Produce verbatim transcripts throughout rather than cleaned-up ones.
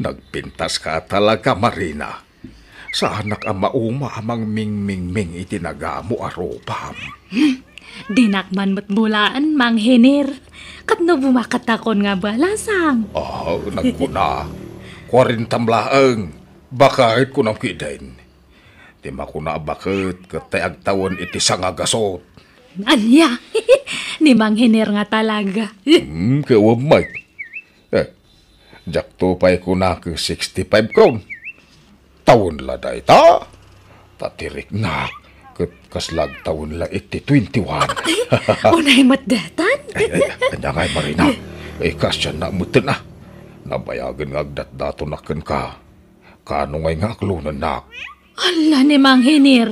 Nagpintaska talaga, Marina. Saanak a mauma a mangmingmingming iti nagamo a rupam. Dinak man met bulaen, Mang Hiner. Ket no bumakettakon nga balasang? Ah, nagkuna. Kuarentam laeng. Baket kunam kiden. Ti makuna a baket ket tay agtawen iti sangagasut. Ania? Ni Mang Hiner nga talaga. Hmm, kawam met. Eh, diakto pay kuna ket sixty-five crown. Tawen la dayta. Ta ti riknak ket kasla agtawen la iti twenty-one. Unay met daytan? Ay, ay, ania ngay, Marina? Eh, kasdiay met ten, ah. Nabayagen nga agdatdatonak kenka. Kano ngay nga aklonennak? Alla ni Mang Hiner.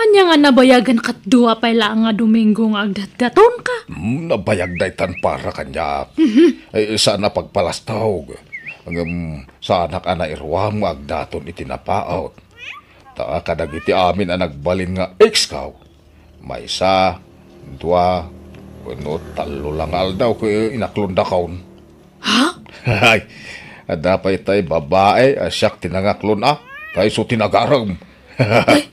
Ania nga nabayagen ket dua pay laeng nga Domingo nga agdatdatonka? Hmm, nabayag daytan para kaniak. Mhm. Eh, saan a pagpalastog. Ngem saanak a nairuam nga agdaton iti napaut. Ta kadagiti amin a nagbalin nga ex-ko, maysa, dua, wenno tallo la nga aldaw ket inaklondakon. Ha? Ay, adda pay tay babai a siak ti nangaklon a, kayso ti nagarem. Ay,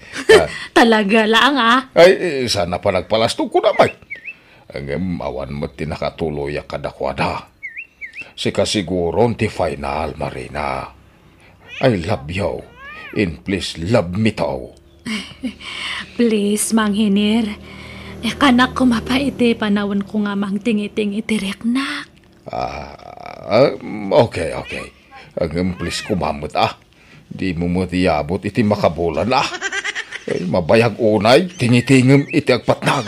talaga laeng, ah. Ay, eh, saan a panagpalastog kuna met. Ngem awan met ti nakatuloyak kadakuada. Sika siguron ti final, Marina. I love you, and please love me too. Please, Mang Hiner. Eh, kanak koma pay iti panawenko nga mangtingiting iti riknak. Ah, um, okay, okay. Ngem please koma met, ah. Dimo met iyabut iti makabulan, ah. Ay, mabayag unay, tingitingem iti agpatnag.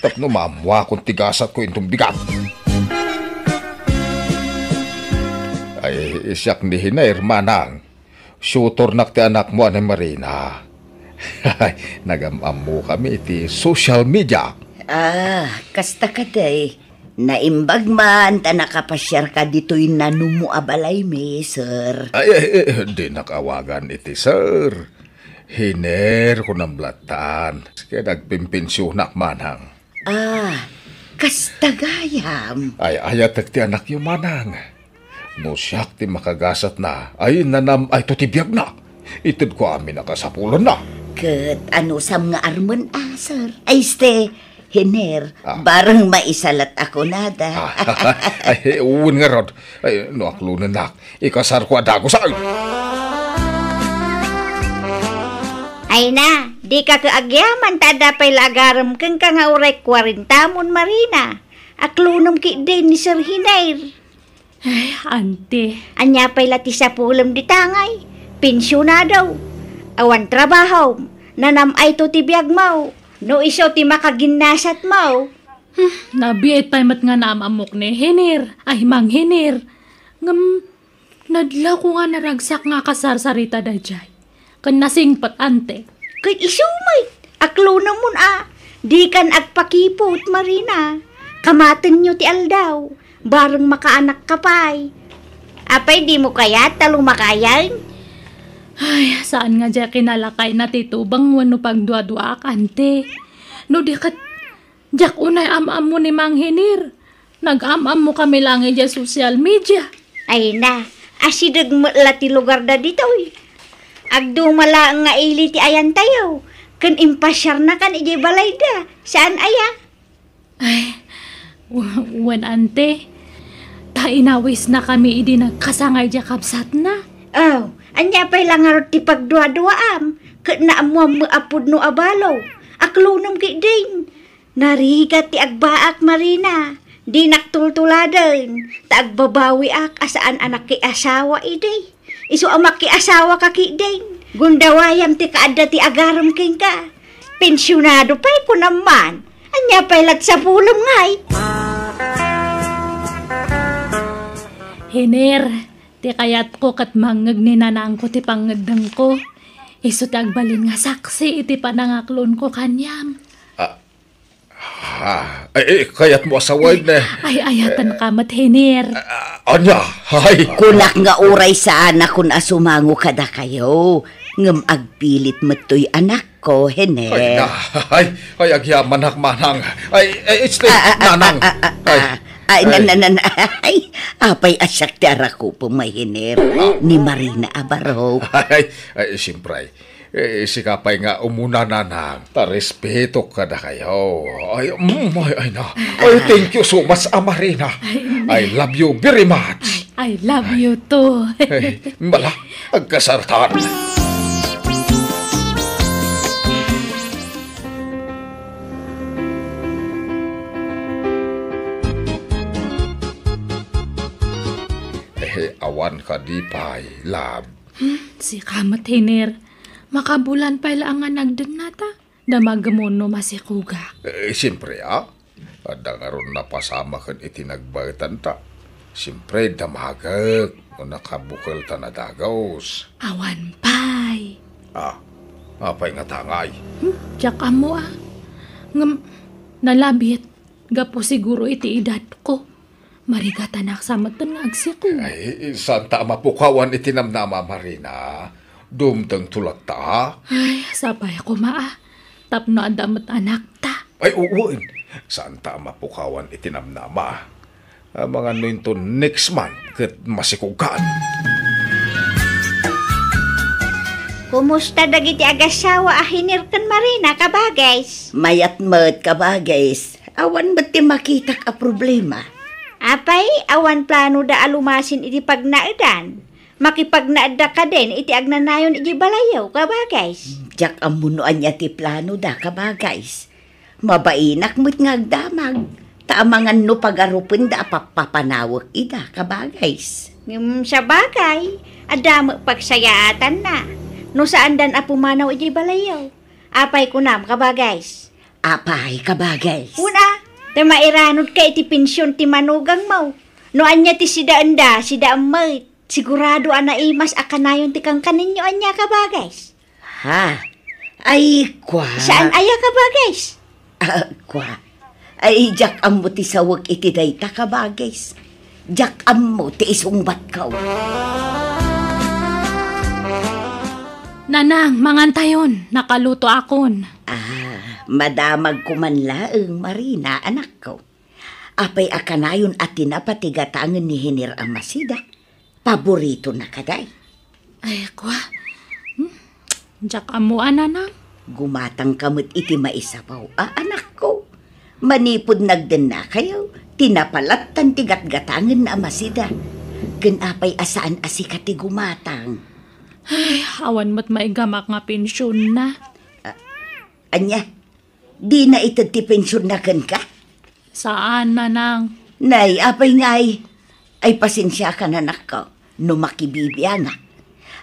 Tapno maammuakon ti gasatko inton bigat. Ay, siak ni Hiner, manang. Tutornak ti anakmo a ni Marina. Nagam-ammokami iti social media. Ah, kasta kadi. Naimbag man ta nakapasiarka ditoy nanumo a balaymi, sir. Ay, ay, ay, dinak awagan iti sir. Hiner, kunam lattan. Ket agpimpensionak manang. Ah, kasta gayam. Ay, ayatek ti anakyo, manang. No siak ti makagasatna, ay, nanam-ayto ti biagna. Itedko amin a kasapulanna. Ket anusam nga armen a, sir? Ay, este, Hiner, ah, bareng maisalat a kunada. Ah, ay, wen ngarud. Ay, no aklonennak, ikasarko a dagus, ay. Ay na, dika ket agyaman ta adda pay la agarem kenka nga uray kuarentamon, Marina. Aklonem ketdin ni Sir Hiner. Ay, ante. Ania pay la ti sapulem dita ngay? Pensionado. Awan trabahom. Nanam-ayto ti biagmo. No isu ti makaginnasatmo. Hmm, nabiit pay met nga naam-ammok ni Hiner. Ay, Mang Hiner. Ngem, nadlawko nga naragsak nga kasarsarita daydiay. Ken nasingpet, ante. Ket isu met, aklonemon a, dikan agpakiput, Marina. Kamatenyo ti aldaw, bareng makaanakka pay. Apay, dimo kayat ta lumakayen? Ay, saan nga diay kinalakayna ti tubeng wenno pagduaduaak, ante. No di ket, diak unay am-ammo ni Mang Hiner. Nag-am-ammokami laeng idiay social media. Ay na, asideg met la ti lugarda ditoy. Agduma laeng nga ili ti ayantayo, ken impasiarnakan idiay balayda. Saan aya? Ay, w-, wen, ante. Ta inawisnakami idi nagkasangay diay kabsatna. Aw, ania pay la ngarud ti pagduaduaam? Ket naammoam met a pudno a balo. Aklonem ketdin. Narigat ti agbaak, Marina. Dinak tultuladen, ta agbabawiak a saan a nakiasawa idi. Isu a makiasawaka ketdin, gundawayam ti kaadda ti agarem kenka. Pensionado pay, kunam man. Ania pay la ti sapulem ngay? Hiner, ti kayatko ket mangngeg ni nanangko ti pangngeddengko. Isu ti agbalin nga saksi iti panangaklonko kaniam. Ah, Ah, ay, ay, kayatmo a sawen, eh. Ay, ayatenka met, Hiner. Ah, ania? Ay. Kunak nga uray saanakon a sumango kadakayo, ngem agpilit met toy anakko, Hiner. Ay, na, ay, ay, agyamanak, manang. Ay, ay, it's the Ah, ah, ah, nanang. ah, ah, ah, Ay. ah. Ay, ay, na, na, na, na. Ay, apay a siak ti arakupem, Hiner. Ni Marina a barok. Ay, ay, siyempre. Eh, sika pay nga umuna, Nanang. Ta respeto kadakayo. Ay, mm, ay, ay na. Ay, thank you so much, a Marina. Ay, I love you very much. I love you too. Ay, bala, agkasartan. Eh, awan kadi pay, love. Hmm, sika met, Hiner. Makabulan pay la nga nagdennata. Damagmo no masikogak. Eh, siyempre, a. Adda ngarud napasamak iti nagbaetanta. Siyempre, damagek no nakabukel ta nadagus. Awan pay. Ah, apay nga tangay? Hmm, diak ammo, a. Ngem, nalabit. Gapu siguro iti edadko. Marigatanak sa metten nga agsiko. Ay, saan ta a mapukawan iti namnama, Marina? Dumteng to latta. Ay, sapay koma, a. Tapno adda met anakta. Ay, wen. Saan ta a mapukawan iti namnama. Amangan no inton next month ket masikogkan. Kumusta dagiti agasawa a Hiner ken Marina, kabagays? Mayat met, kabagays. Awan met ti makitak a problema. Apay, awan planoda a lumasin iti pagnaedan? Makipagnaedda kadin iti agnanayon iti balayyo, kabagays? Diak ammo no ania ti planoda, kabagays. Mabainak met nga agdamag, ta amangan no pagarupenda a pappapanawek ida, kabagays. Ngem sabagay, adda met pagsayaatanna no saandan a pumanaw iti balayyo. Apay kunam, kabagays? Apay, kabagays? Una, ta mairanudka iti pension ti manugangmo. No ania ti sidaenda, sidaem met. Sigurado a naimas a kanayon ti kankanenyo ania, kabagays? Ha? Ay, kua. Saan aya, kabagays? Ah, kua. Ay, diak ammo ti sawek iti dayta, kabagays. Diak ammo ti isungbatko. Nanang, mangantayon, nakalutoakon. Ah, madamagko man laeng, Marina, anakko. Apay a kanayon a tinapa ti gatangen ni Hiner a Masida? Paboritona kadi? Ay, kua. Hmm? Diak ammo a, Nanang. Gumatangka met iti maisabaw a, anakko. Manipud nagdennakayo, tinapa lattan ti gatgatangenna a Masida. Ken apay a saan a sika ti gumatang? Ay, awan met maigamak nga pensionna. Ah, ania? Dina ited ti pensionna kenka? Saan, Nanang. Nay, apay ngay? Ay, pasensiakan, anakko, no makibibiangak.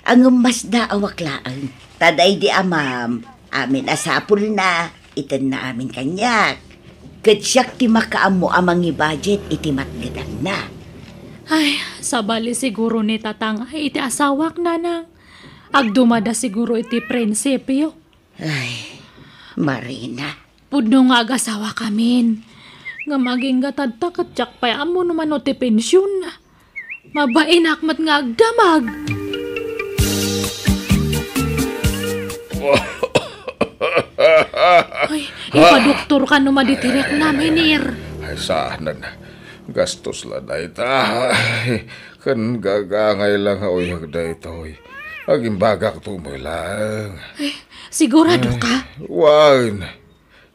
Ngem masdaawak laeng. Ta daydi amam, amin a sapulna, itenna amin kaniak. Ket siak ti makaammo a mangi-budget iti matgedangna. Ay, sabali siguro ni Tatang iti asawak, Nanang. Agdumada siguro iti prinsipio. Ay, Marina. Pudno nga agasawakamin. Ngem agingga tatta ket diak pay ammo no mano ti pensionna. Mabainak met nga agdamag. Ay, ipadoktorka no madi ti riknam, Hiner. Ay, saanen. Gastos la dayta. Ay, ken gagangay la nga uyag daytoy. Agimbagakto met laeng. Ay, sigurado ka? Ay, wen.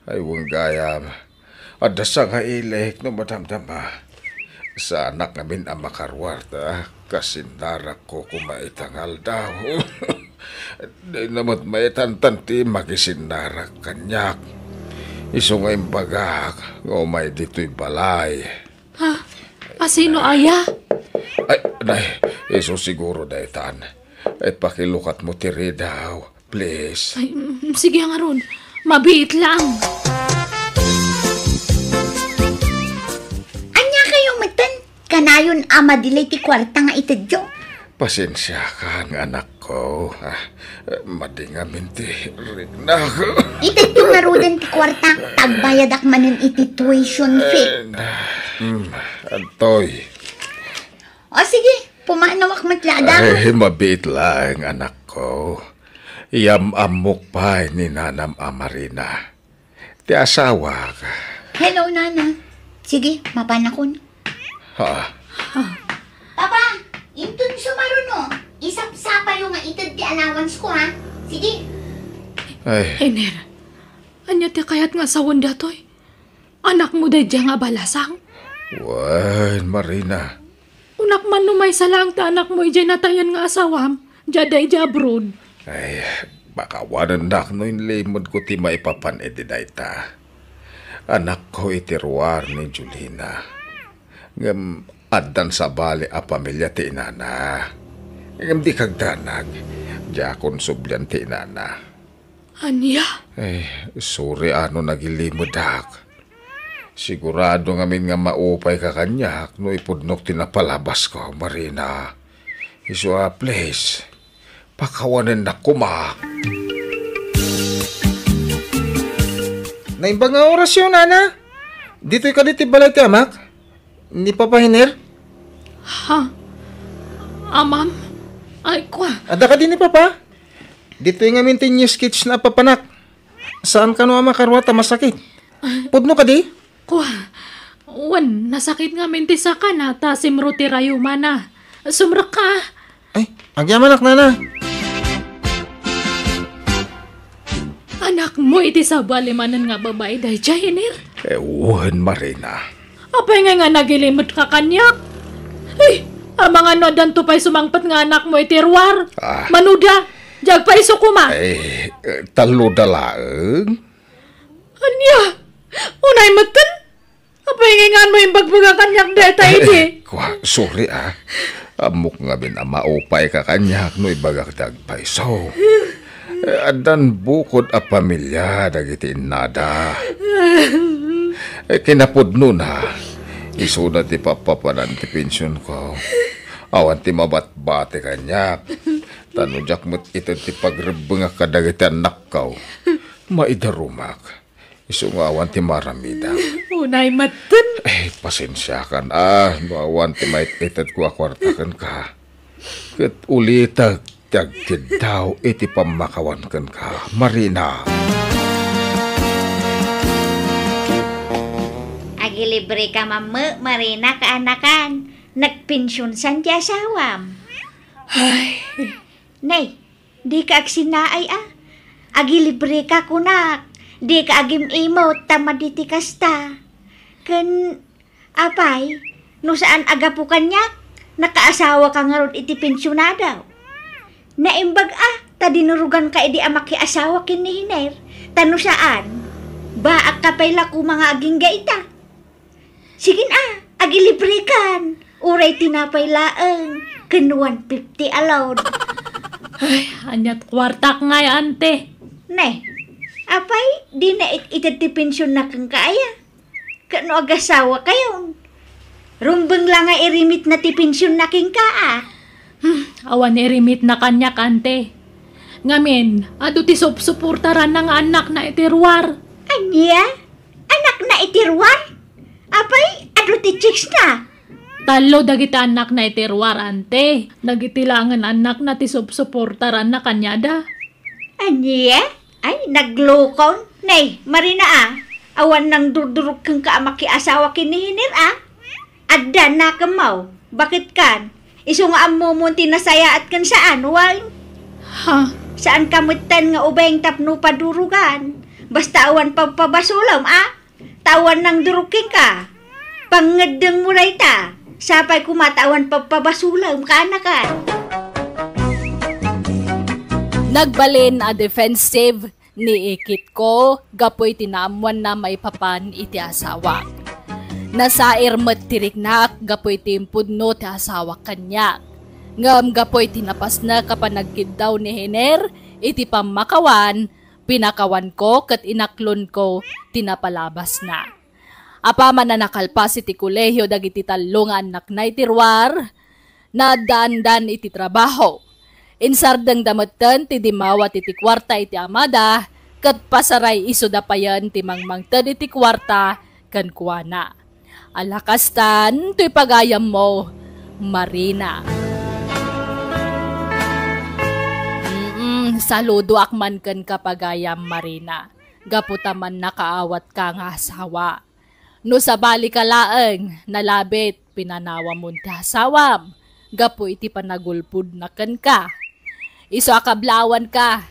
Ay, wen gayam. Adda sangailik no madamdama. Saanak ngamin a makaruar ta kasinnarakko koma ita nga aldaw. Dina met maitantan ti makisinnarak kaniak. Isu nga imbagak nga umay ditoy balay. Ha? A sino aya? Ay, nay, isu siguro daytan. Ay, pakilukatmo ti ridaw, please. Ay, mm, sige ngarud. Mabiit lang. Ania kayo metten? Kanayon a madilay ti kuarta nga itedyo? Pasensiakan, anak. Ko, ah, madi ngamin ti riknak. Itedyo ngaruden ti kuarta, ta agbayadak manen iti tuition fee. Eh, na, hmm, adtoy. O sige, pumanawak met la a damo. Ay, mabiit laeng, anakko. Yam-ammok pay ni nanam a Marina. Ti asawak. Hello, Nana. Sige, mapanakon. Ha? Papa, inton sumaruno, isapsapayo nga ited ti allowance ko, ha? Sige. Ay. Iner, ania ti kayat nga sawen datoy? Anakmo daydiay nga abalasang? Wen, Marina. Unak man no maysa laeng ti anakmo idiay natayen nga asawam, diay daydiay abroad. Ay, pakawanennak no inlimedko ti maipapan iti dayta. Anakko iti ruar ni Julina. Ngem addan sabali a pamilia ti inana. Ngem di kagdanag, diakon sublian ti inana. Ania? Eh, sorry a no nagilimedak. Sigurado ngamin nga maupayka kaniak no ipudnok ti napalabasko, Marina. Isu a, please, pakawanennak koma. Naimbag nga orasyo, nana. Ditoy kadi ti balay ti amak? Ni Papa Hiner? Ha? Amam? Ay, kua. Adda kadi ni Papa? Ditoy ngamin ti new sketch na apapanak. Saan kano a makarua ta masakit? Pudno kadi? Kua. Wen, nasakit ngamin ti sakana ta simro ti rayumana. Sumrekka. Ay, agyamanak, nana. Anakmo iti sabali manen nga babai daydiay, Iner? Eh, wen, Marina. Apay ngay nga nagilimetka kaniak? Ay, amangan no addanto pay sumangpet nga anakmo iti ruar. Ah. Manuda, diay agpayso koma. Eh, eh, tallo da laeng. Ania? Unay metten? Apay ngay nganmo imbagbagak kaniak dayta idi? Eh, kua, sorry, ah. Ammok ngamin a maupayka kaniak no ibagak ti agpayso. Eh, addan bukod a pamilia dagiti innada. Eh, kinapudnona, isuna ti papapanan ti pensionko. Awan ti mabatbati kaniak. Ta no diak met ited ti pagrebbengak kadagiti annakko, maidarumak. Isu nga awan ti maramidam. Unay metten. Eh, pasensiakan, ah, no awan ti mait-itedko a kuarta kenka. Ket ulitek ti agkiddaw iti pammakawan kenka, Marina. Agilibreka man met, Marina, kaanakan. Nagpensionsan ti asawam. Ay. Nay, dika agsinaay a. Agilibreka kunak. Dika agim-imot ta madi ti kasta. Ken, apay, no saan a gapu kaniak, nakaasawaka ngarud iti pensionadaw. Naimbag a, ta dinuruganka idi a makiasawa ken ni Hiner. Ta no saan, baakka pay la koma nga agingga ita. Sige na, agilibrekan. Uray tinapay laeng, ken one fifty alone. Ay, aniat kuartak ngay, ante? Ne, apay, di na it-, ited ti pensionna kenka aya? Ket no agasawakayon, rumbeng la nga irimitna ti pensionna kenka, a? Hmm, awan irimitna kaniak, ante. Ngamin, adu ti supsuportaranna nga annakna iti ruar. Ania? Annakna iti ruar? Apay, adu ti chicks na? Tallo dagiti annakna iti ruar, ante. Dagiti laengen annakna ti supsuportaranna kaniada. Ania? Ay, naglukon. Nay, Marina, a. Awan nangdurdurog kenka a makiasawa ken ni Hiner, a. Adda nakemmo. Bakit kan? Isu nga ammomon ti nasayaat ken saan, wen? Ha? Saan ka metten nga ubeng tapno padurugan. Basta awan pagpabasolem, a? Ta awan nangdurog kenka. Pangngeddengmo dayta. Sapay koma ta awan pagpabasolem, kaanakan. Nagbalin a defensive ni Ikitko gapu iti naammoanna maipapan iti asawak. Nasair met ti riknak gapu iti impudno ti asawak kaniak. Ngem gapu iti napasnek a panagkiddaw ni Hiner iti pammakawan, pinakawanko ket inaklonko ti napalabasna. Apaman a nakalpas iti kolehio dagiti tallo nga annakna iti ruar, naaddaandan iti trabaho. Insardengda metten ti dimmawat iti kuarta iti amada, ket pasaray isuda payen ti mangmangted iti kuarta kenkuana. Ala kastan toy pagayammo, Marina. Mm, saludoak man kenka, pagayam Marina, gapu ta mannakaawatka nga asawa. No sabalika laeng, nalabit, pinanawamon ti asawam gapu iti panagulpodna kenka. Isu a kablawanka,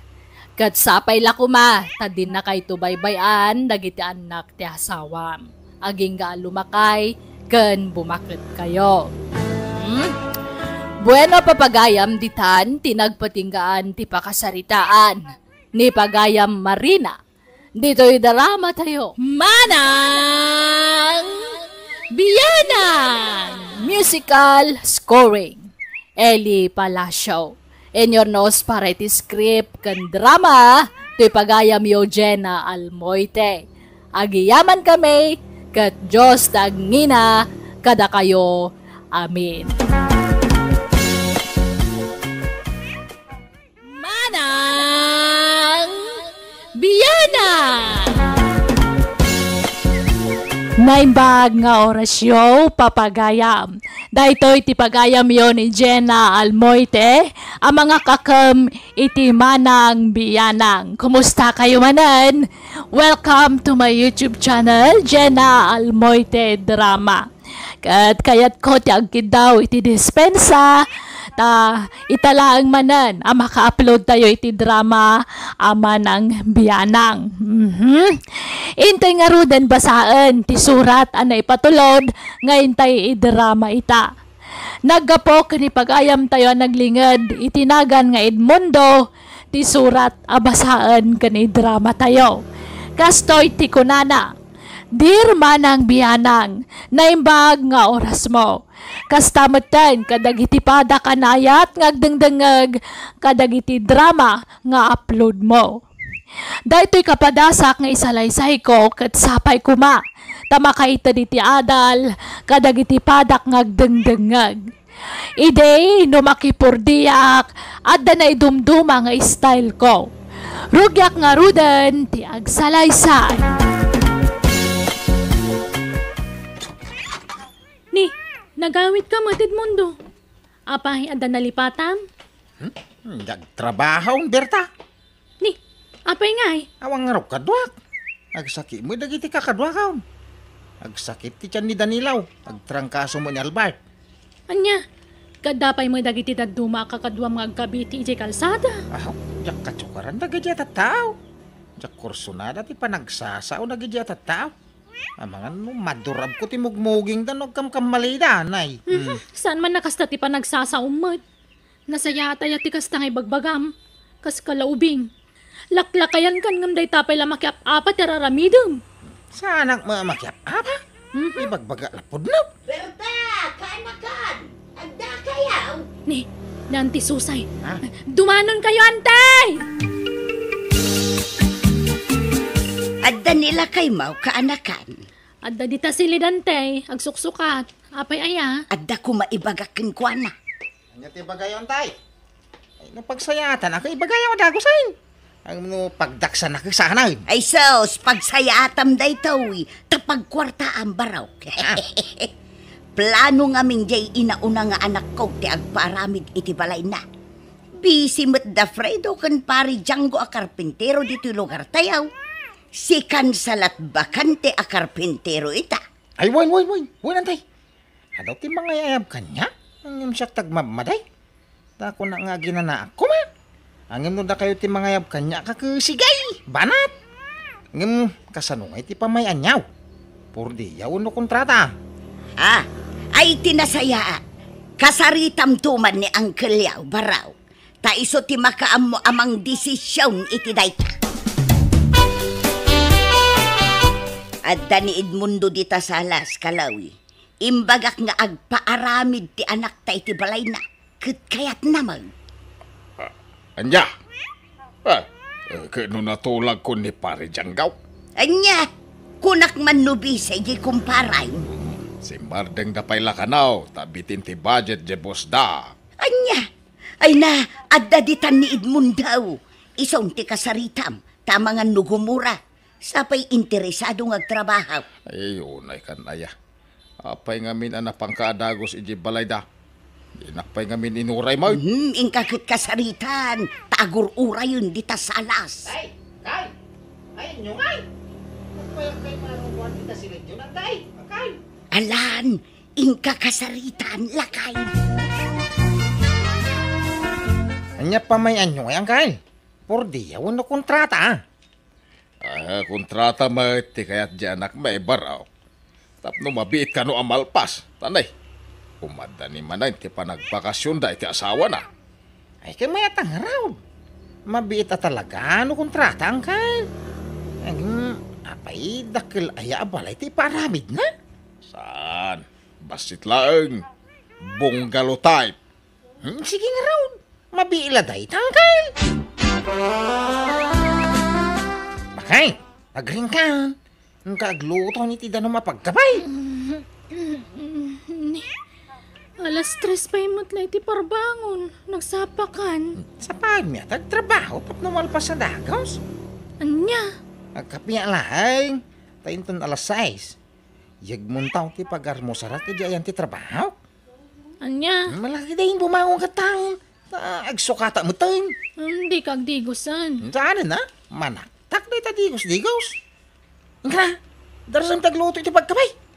ket sapay la koma ta dinakayto baybay-an dagiti annak ti asawam. Agingga a lumakay ken bumaketkayo. Hmm? Bueno, papagayam, ditan ti nagpatinggaan ti pakasaritaan ni Pagayam Marina. Ditoy drama tayo. Manang Biyanang! Musical scoring, Eli Palacio. Inurnos para iti script ken drama, ti pagayamyo Jenna Almoite. Agyamankami, ket Dios ti agngina kadakayo. Amen. Manang Biyanang! Naimbag nga orasyo, papagayam. Daytoy ti pagayamyo ni Jenna Almoite a mangakakem iti Manang Biyanang. Kumusta kayo manen? Welcome to my YouTube channel, Jenna Almoite Drama. Ket kayatko ti agkiddaw iti dispensa, ta ita laeng manen a maka-upload tayo iti drama a Manang Biyanang. Mhm. Intay ngaruden basaen ti surat a naipatulod nga intay idrama ita. Naggapu ken ni pagayam tayo a naglinged iti nagan nga Edmundo ti surat a basaen ken idrama tayo. Kastoy ti kunana, Dear Manang Biyanang, naimbag nga orasmo. Kasta metten kadagiti padak a naayat nga agdengdengngeg kadagiti drama nga upload mo. Daytoy kapadasak nga isalaysayko ket sapay koma ta makaited iti adal kadagiti padak nga agdengdengngeg. Idi no makipurdiak, adda naidumduma nga style ko. Rugiak ngaruden ti agsalaysay. Ni, nagawid ka met, Edmundo. Apay, adda nalipatam? Hmm, nagtrabaho, Berta. Ni, apay ngay? Awan ngarud kaduak. Agsakit mo dagiti kakaduakon. Agsakit ti tiyan ni Danilo. Agtrangkaso mo ni Albert. Ania? Kadda pay mo dagiti dadduma a kakaduam nga agkabiti idiay kalsada? Ah, diak katsukaran dagiti a tattao. Diak kursunada ti panagsasao dagiti a tattao. Amangan no madurabko ti mugmugingda no agkamkammalida, nay. Mhm. Hmm. Saan man a kasta ti panagsasaom met. Nasayaat aya ti kasta nga ibagbagam? Kas kalaubing. Laklakayankan ngem dayta pay la makiap-apa ti ar-aramidem. Saanak met a makiap-apa? Mhm. Ibagbaga la pudno. Berta, kaanakan! Adda kayaw? Ni, ni Auntie Susay. Ha? Dumanon kayo, Auntie! Adda ni lakay mo, kaanakan? Adda dita silid, Auntie, agsuksukat. Apay aya? Adda koma ibagak kenkuana. Ania ti ibagayo, Auntie? Ay, no pagsayaatan ako, ibagayo, dagusen. Ay, no pagdaksan ako, saan? Ay, sus, pagsayaatam daytoy, ta pagkuartaam, barok. Ah. Plano ngamin diay inauna nga anakko ti agpaaramid iti balayna. Busy met da Fredo ken Pari Django a karpintero ditoy lugar tayo. Sikan sa latbakante a karpintero ita. Ay, wen, wen, wen. Wen, Auntie. Adu ti mangayayab kaniak? Ngem siak ti agmammaday. Ta kuna nga aginanaak koma. Ngem no dakayo ti mangayab kaniak, kakesigay, banat. Ngem kasano ngay ti pamay-aniaw? Purdiya wenno kontrata? Ah, ay ti nasayaat. Kasaritamto man ni Uncle Yao, baraw. Ta isu ti makaammo a mangdesision iti dayta. Adda ni Edmundo dita salas, kalawi. Imbagak nga agpaaramid ti anakta iti balayna, ket kayatna met. Ah, ania? Ah, eh, ket no natulagko ni Pare Janggaw? Ania? Kunak man no bisa idiay kumparam. Simmardengda pay la kano, ta bitin ti budget diay bossda. Ania? Ay na, adda ditan ni Edmundo. Isun ti kasaritam, ta amangan no gumura. Sapay interesado nga agtrabaho. Ay, unay kan aya. Apay ngamin a napangka a dagus idiay balayda? Dinak pay ngamin inuray met. Hmm, inka ket kasaritan, ta agur-urayen dita salas. Tay, tay, ay, inyo ngay. Agpayak kay manubuan dita si Legion, tay, akay. Alan, Inka kasaritan, lakay. Ania pay met, anyo ngay, angkel? Pordia wenno kontrata? Ah, kontrata met ti kayat di anakmi, Barok. Tapno mabiit kano a malpas. Ta ne, umadda ni manen ti panagbakasionda iti asawana. Ay, kay mayat a ngarud. Mabiit a talaga no kontrata, angkel. Ngem, apay, dakkel aya a balay ti ipaaramidna? Saan. Bassit laeng. Bungalow type. Hmm, sige ngarud. Mabiit la dayta, angkel. Bakay, agriingkan. Inka agluto iti danum a pagkapay. Alas tres pay met la iti parbangon. Nagsapakan. Sapaanmi a ti agtrabaho tapno malpas a dagus. Ania? Agkape laeng. Ta inton alas sais, yegmontaw ti pagarmusarak idi ayan ti trabaho. Ania? Malaki dayta bumangon ket taon. Ta agsukata metten. Hmm, dika agdigusen. Saan a? Manaktak dayta digus-digus. Inka, darasem ti agluto iti pagkapay.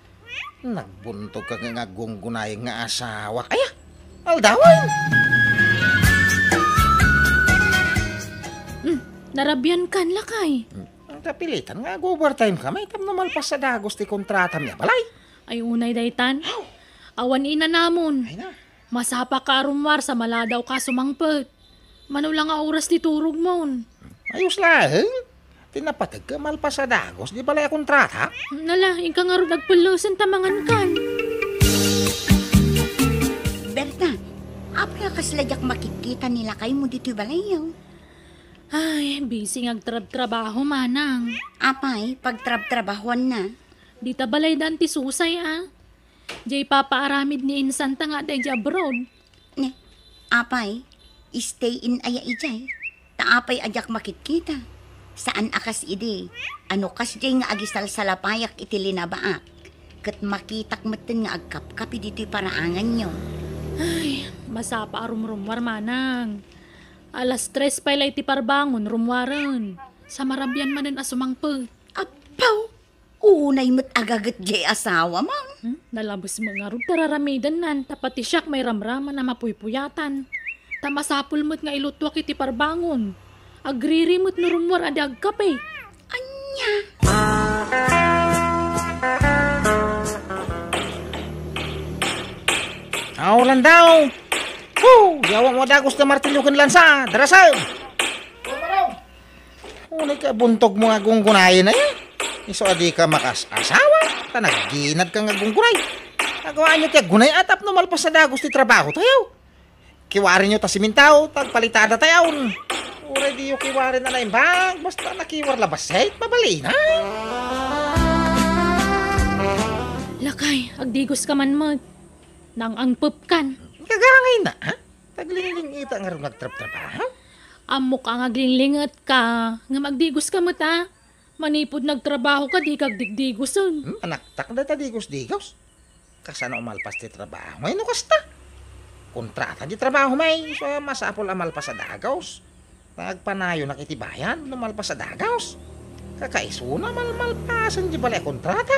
Nagbuntogka nga aggungguna nga asawak. Aya, aldawen. Hmm, narabiankan, lakay. Hmm, ang kapilitan nga ag-overtime kami, tapno malpas a dagus ti kontratami a balay. Ay, unay daytan. Awan inanamon. Ay na. Masapaka a rummuar sa maladawka a sumangpet. Mano la nga oras ti turogmon? Ayos laeng. Ti napateg, malpas a dagus di balay a kontrata. Nala, inka ngarud agpellesen ta mangankan. Berta, apay a kasla diak makitkita ni lakaymo ditoy balayyo? Ay, busy nga agtrabtrabaho, manang. Apay, pagtrabtrabahoanna? Dita balay da Anti Susay, a. Diay ipapaaramid ni insanta nga adda idiay abroad. Ne, apay, stay in aya idiay? Ta apay a diak makitkita? Saan a kas idi, a no kasdiay nga agisalsalapayak iti linabaak, ket makitak metten nga agkapkapi ditoy paraanganyo. Ay, masapa a rumrummuar, manang. Alas tres pay la iti parbangon, rummuaren. Sa marabian manen a sumangpet. Apaw! Unay met agaget diay asawam. Hmm? Nalabes met ngarud ti raramidennan, ta pati siak mairamraman a mapuypuyatan. Ta masapul met nga ilutuak iti parbangon. Agriri met no rummuar a di agkape. Ania? Aw, Landau! Hoo! Yawa mo dagus ti martilyo ken lansa! Darasem! Unay ka buntogmo nga gunggunayen, eh. Isu a dika makas-asawa, ta nagginadka nga gunggunay. Agawaanyo ti aggunay a tapno malpas a dagus ti trabahotayo. Kiwarinyo ta simintaw, ta agpalitada tayon. Uray diyo kiwari a naimbag, basta nakiwar la bassit, mabalin, ha? Lakay, agdigoska man met. Nang-angpepkan. Kagangay na, ha? Taglingling-ita ngarud nga agtrabtrabaho? Ammok a nga aglinglingit ka, ngem agdigos ka met, a. Manipud nagtrabaho ka, di ka agdigdigosen. Hmm, manaktak dayta digos-digos. Kasano a malpas ti trabaho? Ay, no kasta. Kontrata di trabaho, may. So, masapul a malpas a dagus. Nagpanayonak iti bayad no malpas a dagus. Kakaisuna, malmalpasen di balay a kontrata.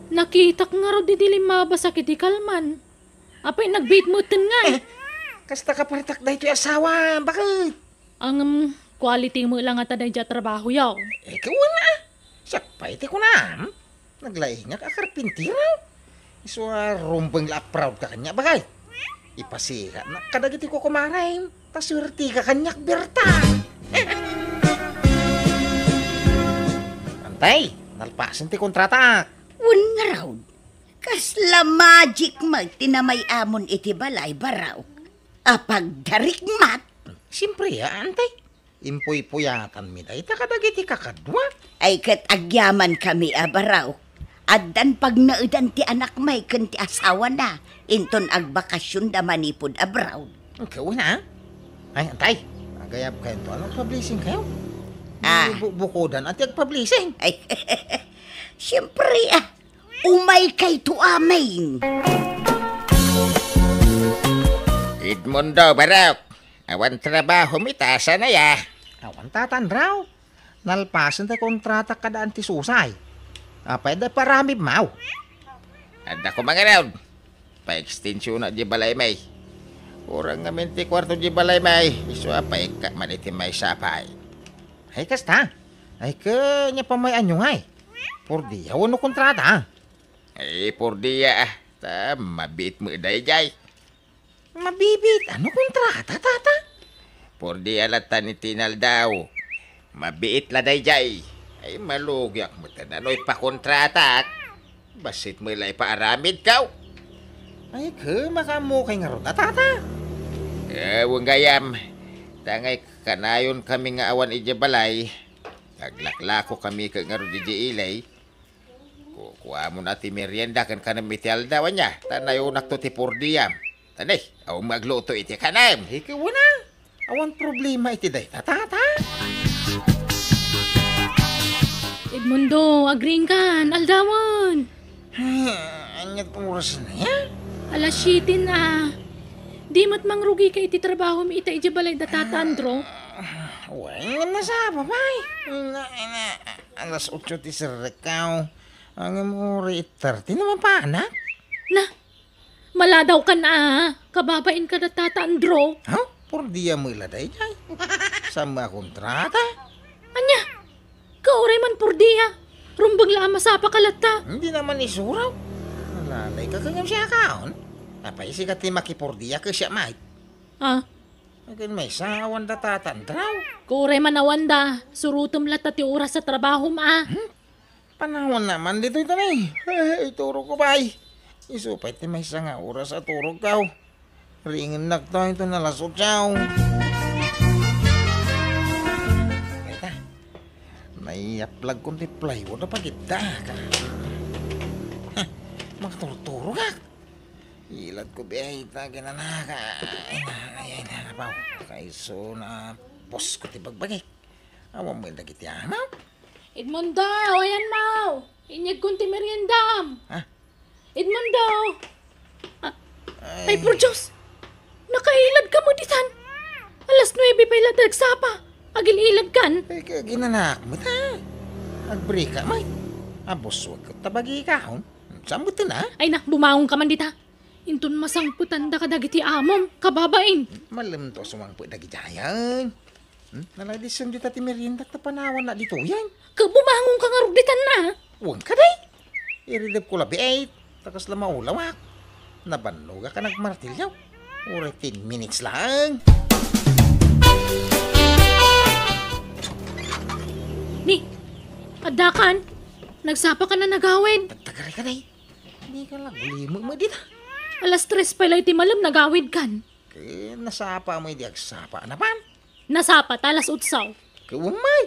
Nakitak ngarud idi limmabasak iti kalman. Apay, nagbiit metten ngay? Eh, kasta kapartak daytoy asawa, baket? Ang, um, quality mo lang ata daydiay a trabaho yaw. Eh, kawan a. Siak pay ti kunam. Naglaingak a karpintero. Isu a rumbeng la a proud ka kaniak, baket? Ipasigat na kadagiti kukumarem. Ta suerte ka kaniak, Berta. Antay, nalpasen ti kontrata. Wen ngarud. Kasla magic met ti namay-amon iti balay, Barok. Apagdarik met. Siempre, a, antay. Impuypuyatanmi dayta kadagiti kakadua. Ay, ket agyamankami a, Barok. Addan pagnaedan ti anakmi ken ti asawana inton agbakasionda manipud abroad. Kawan a. Ay, antay. Agayabkayo, ano, agpa-blessing kayo? Ah. Bu-, bukodan a ti agpa-blessing. Ay, siempre, a. Umaykayto amin. Edmundo, Barok, awan trabaho mi ta, saan aya? Awan, Tatan Raw. Nalpasen ti kontrata kada Anti Susay. Apay, adda paramib maw? Adda ko mangarod. Paekstensiona di balay, may. Kurang ngamin ti kuarto di balay, may. Isu a paikka man iti maysa pay. Ay, kasta. Ay, ken nia pa may anyo ngay? Pordia wenno kontrata? Ay, pordia, ah. Ta, mabiit met daydiay. Mabibiit? Ano kontrata, tata? Pordia latta ni tinaldaw. Mabiit la daydiay. Ay, malugiak met no ipakontratak. Bassit met la ipaaramidkaw. Ay, ket makaammo kay ngarud a, tata? Eh, wen gayam. Ta ngay kanayon kami nga awan idiay balay. Aglaklako kami ket ngarud idiay ili. Kukuamon a ti merienda ken kanem iti aldaw, ania? Ta nayonakto ti pordiam. Tani, awan agluto iti kanem. Ikaw na. Awan problema iti dayta, tata. Edmundo, agriingkan, aldawen. Ay, aniat oras na ya? Alas siete na. Di met mangrugika iti trabahom ita idiay balay da Tata Andro? Wen, nasapa pay. Na, na, alas otso ti serrekkaw. Ngem uray eight thirty no mapanak. Na, maladawkan a, kababain kada Tata Andro. Ha? Pordia met la daydiay. Saan met a kontrata? Ania? Kauray man pordia. Rumbeng la a masapaka latta. Dina man isuro. Nalalayka ket ngem siakaon. Apay, sika ti makipordia ket siak met? Ah? Akin maysa, awan da Tata Andro. Kauray man awan da. Surotem latta ti oras a trabahom a. Hmm? Panawan naman ditoy, tanay. Eh, iturogko pay. Isu pay ti maysa nga oras a turogkaw. Riingennakto ito nga alas otso. Ita, naiyaplagkon ti plywood a pagidda. Heh, makaturturogak. Iladko biya ita kinanaka. Ay, ay, ay, napaw. Kaiso na posko ti bagbagik. Awan met dagiti amaw. Edmundo, ayan maw. Inyegkon ti meriendam. Ha? Edmundo! Ah, ay, por Dios! Nakailadka met ditan. Alas nuebe pay la nagsapa. Agil-iladkan. Ay, kaginanak met, ha? Agbrika met. Abuswek ket ta bagikahon. Saan met na? Ay na, bumangonka man dita. Inton masangpetanda kadagiti amom, kababain. Malem to a sumangpet dagidiay. Hmm? Naladisan dita ti merienda ta panawanna ditoyen. Ket bumangonka ngarud ditan na. Wen kadi. Iridepko labi, eh. Ta kasla maulawak. Nabannogak a nagmartilyo. Uray ten minutes laeng. Ni, addakan. Nagsapaka na nagawid. Pagtagaray ka, day. Dika la gulimem met dita. Alas tres pay la iti malem nagawidkan. Ket nasapa met idi agsapa a napan. Nasapa ta alas otso. Ket umay.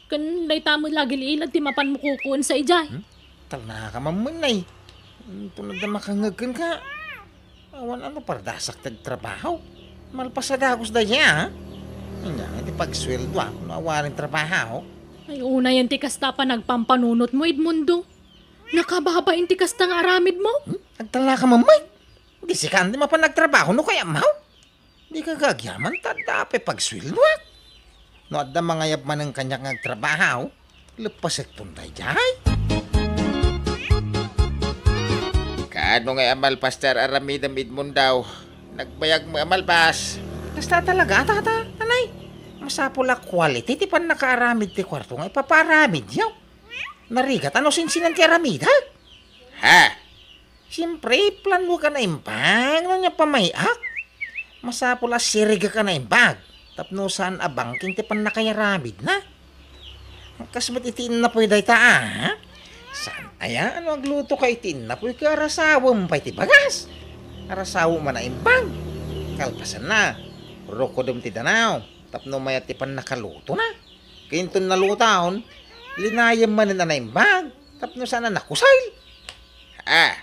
Ken dayta met la agil-ilad ti mapanmo kukuensa idiay. Hmm? Talnaka man met, nay. Inton adda makangngeg kenka. Awan a no pardasak ti agtrabaho. Malpas a dagus daydiay, a. Ania ti pagsueldoak no awanen trabaho? Ay, unayen ti kasta a panagpampanunotmo, Edmundo. Nakababain ti kasta nga aramidmo? Hmm? Agtalnaka man met. Di sika ti mapan agtrabaho no kayatmo? Dika agyaman ta adda pay pagsueldoak. No adda mangayab manen kaniak nga agtrabaho, leppasekton daydiay. Kaano ngay a malpas ti ar-aramidem, Edmundo? Nagbayagmo a malpas. Kasta talaga, tata, anay. Masapul a quality ti pannakaaramid ti kuarto nga ipapaaramidyo. Narigat a no sinsinan ti aramidek. Ha? Siempre, planuek a naimbag no ania pay may-ak. Masapul a sirigek a naimbag tapno saan a bangking ti pannakayaramidna. Kas met iti innapuy dayta, a? Saan aya a no aglutoka iti innapuy ket arasawem pay ti bagas? Arasawem a naimbag. Kalpasanna, rukodem ti danaw tapno mayat ti pannakalutona. Ket inton naluton, linayem manen a naimbag tapno saan a nakusel. A,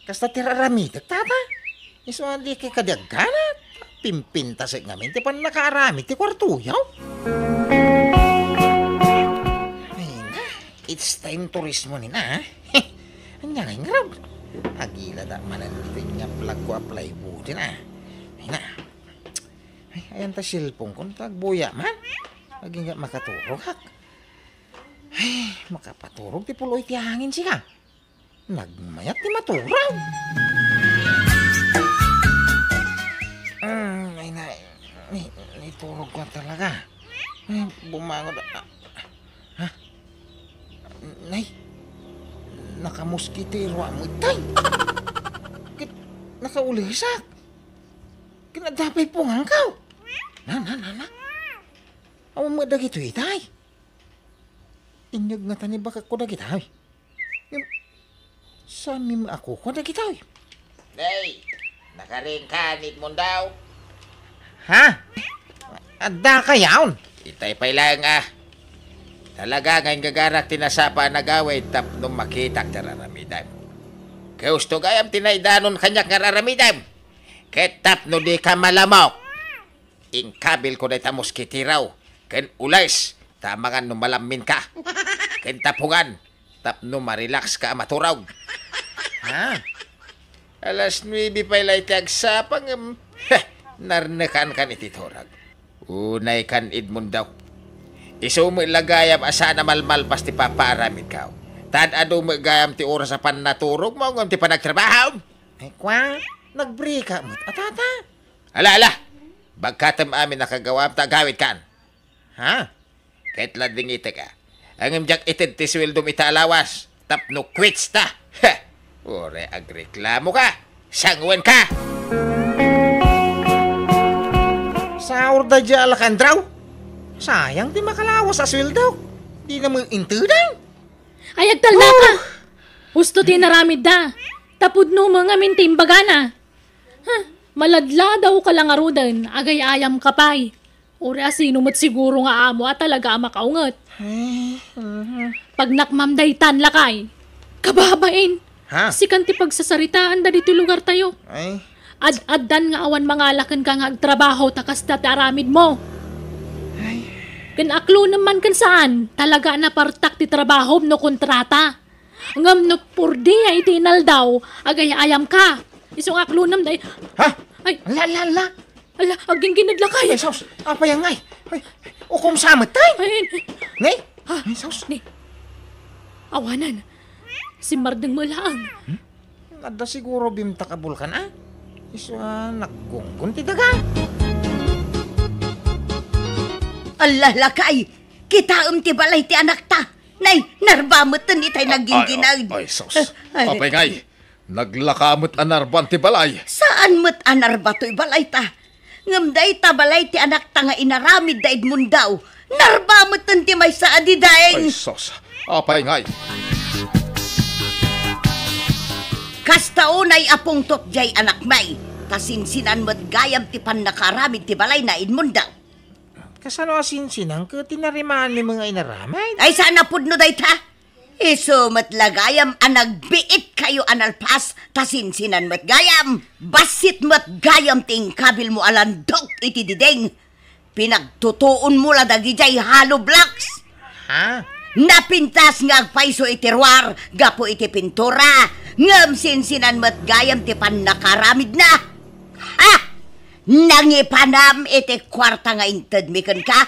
kasta ti ar-aramidek, tata. Isu a dika kadi agganat. Pimpintasek ngamin ti pannakaaramid ti kuartoyo. Ay na, it's time to rest mo ni na, a. Ania ngay ngarud? Agilada manen ditoy nga plagko a plywood, a. Ay na. Ay, ayan ta cellphone ko, ta agbuya man. Agingga makaturogak. Ay, makapaturog ti puloy ti hangin sika. Nagmayat ti maturog. Nay, ni, niturog ko talaga. Ay, bumangon. Ah, ha? Nay, nakamoskitero a met tay. Ket nakaulisak. Ket adda pay punganko. Na, na, na, na. Awan met dagitoy, tay. Inyag ngata ni bakakko dagitoy. Ngem, saan mi makukuha dagitoy? Nay, nakarinka ni Edmundo? Ha? Adda kayaon? Itay pay laeng a. Talaga nga inggagarak ti nasapa a nagawid tapno makitak ti ar-aramidem. Gusto gayam ti naidanon kaniak nga ar-aramidem. Ket tapno dika malamok, inkabilko dayta moskitero ken ules ta amangan no malamminka ken ta pungan tapno marilakska a maturog. Ha? Alas nuebe pay la iti agsapa ngem, heh, narnekankan iti turog. Unaykan, Edmundo. Isu met la gayam a saan a malmalpas ti papaaramidko. Ta ad-adu met gayam ti oras a pannaturogmo ngem ti panagtrabahom. Ay, kua, nagbrika met a tata. Ala, ala! Bagkatem amin a kagawam ta agawidkan. Ha? Ket la dingitek a. Ngem diak ited ti sueldom ita a lawas tapno quits ta. Heh! Uray agreklamoka. Sanguenka! Saor daydiay a lakandraw. Sayang ti makalawas a sueldok. Dina met intedang. Ay, agtalnaka! Oh! Husto ti inaramidda. Ta pudno met ngamin ti imbagana. Huh, maladladaw ka la ngaruden, agay-ayam ka pay. Uray a sino met siguro nga amo a talaga a makaunget. Ay, mhm. Pagnakmam daytan, lakay. Kababain! Ha? Sikan ti pagsasaritaanda ditoy lugartayo. Ay. Ad-addan nga awan mangala kenka nga agtrabaho ta kasta ti aramidmo. Ay. Ken aklonem man ken saan, talaga a napartak ti trabahom no kontrata. Ngem no purdia iti inaldaw, agay-ayam ka. Isu nga aklonem day. Ha? Ay. Ala, ala, ala. Ala, agginggined lakay. Ay, sus. Apay ngay? Ay, ukom sa met tay. Ay, ne? Ha? Ay, sus. Ne. Awanan. Simmardeng mo laang. Hmm? Adda siguro bimtak a bulkan, a? Isu a naggunggon ti daga. Ala, lakay. Kitaem ti balay ti anakta. Nay, narba metten itay nagginggined. Ay, ay, ay, sus. Ay. Apay ngay, naglaka met a narban ti balay. Saan met a narba toy balayta. Ngem dayta balay ti anakta nga inaramid da Edmundo, narba metten ti maysa a didaeng. Ay, sus. Apay ngay. Kasta unay a pungtot diay anakmi, ta sinsinan met gayam ti pannakaaramid ti balayna Edmundo. Kasano a sinsinan ket tinarimaanmi nga inaramid? Ay, saan a pudno dayta? Isu met la gayam a nagbiitkayo a nalpas, ta sinsinan met gayam. Bassit met gayam ti inkabilmo a landok iti diding. Pinagtutuonmo la dagidiay hollow blocks. Ha? Napintas nga agpayso iti ruar gapu iti pintura, ngem sinsinan met gayam ti pannakaaramidna. Ha? Nangipanam iti kuarta nga intedmi kenka?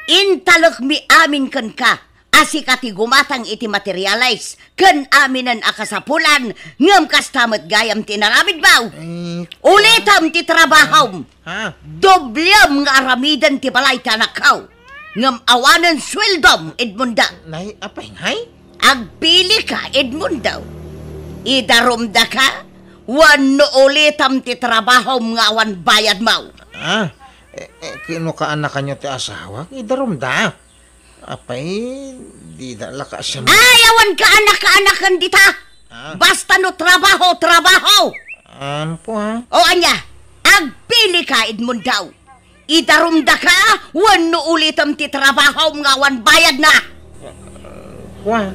Intalekmi amin kenka a sika ti gumatang iti materials ken aminen a kasapulan, ngem kasta met gayam ti inaramidmo. Eh, ulitem ti trabahom. Ha? Doblem nga aramiden ti balay ti anakko, ngem awanen sueldom, Edmundo. Nay, apay ngay? Agpilika, Edmundo. Idarumdaka wenno ulitem ti trabahom nga awan bayadmo. Ah, eh, eh, kano kaanakanyo ti asawak? Idarumda. Apay, dida la ka siya ma- Ay, awan kaanakaanaken dita. Ah. Basta no trabaho, trabaho. Ampo, ha? O ania, agpilika, Edmundo. Idarumdaka wenno ulitem ti trabahom nga awan bayadna. Kua,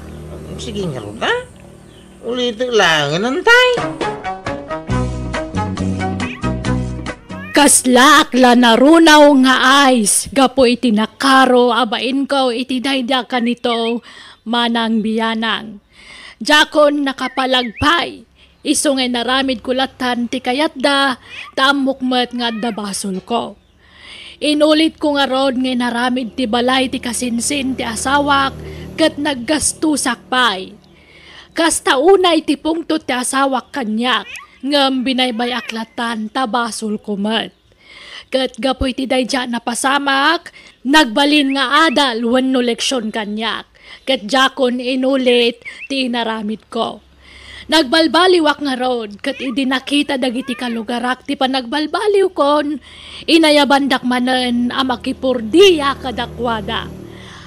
sige ngarud, ha? Ulitek laengen, tay. Kaslaak la narunaw nga ice gapu iti nakaro a bainko iti daydi a kanito, manang bianang. Diakon nakapalag pay. Isu nga inaramidko lattan ti kayatda, ta ammok met nga adda basolko. Inulitko ngarud nga inaramid ti balay ti kasinsin ti asawak ket naggastosak pay. Kasta unay ti pungtot ti asawak kaniak, ngem binaybay-ak lattan ta basolko met. Ket gapu iti daydiay a napasamak, nagbalin nga adal wenno leksion kaniak, ket diakon inulit ti inaramidko. Nagbalbaliwak ngarud, ket idi nakita dagiti kalugarak ti panagbalbaliwkon, inayabandak manen a makipordia kadakuada.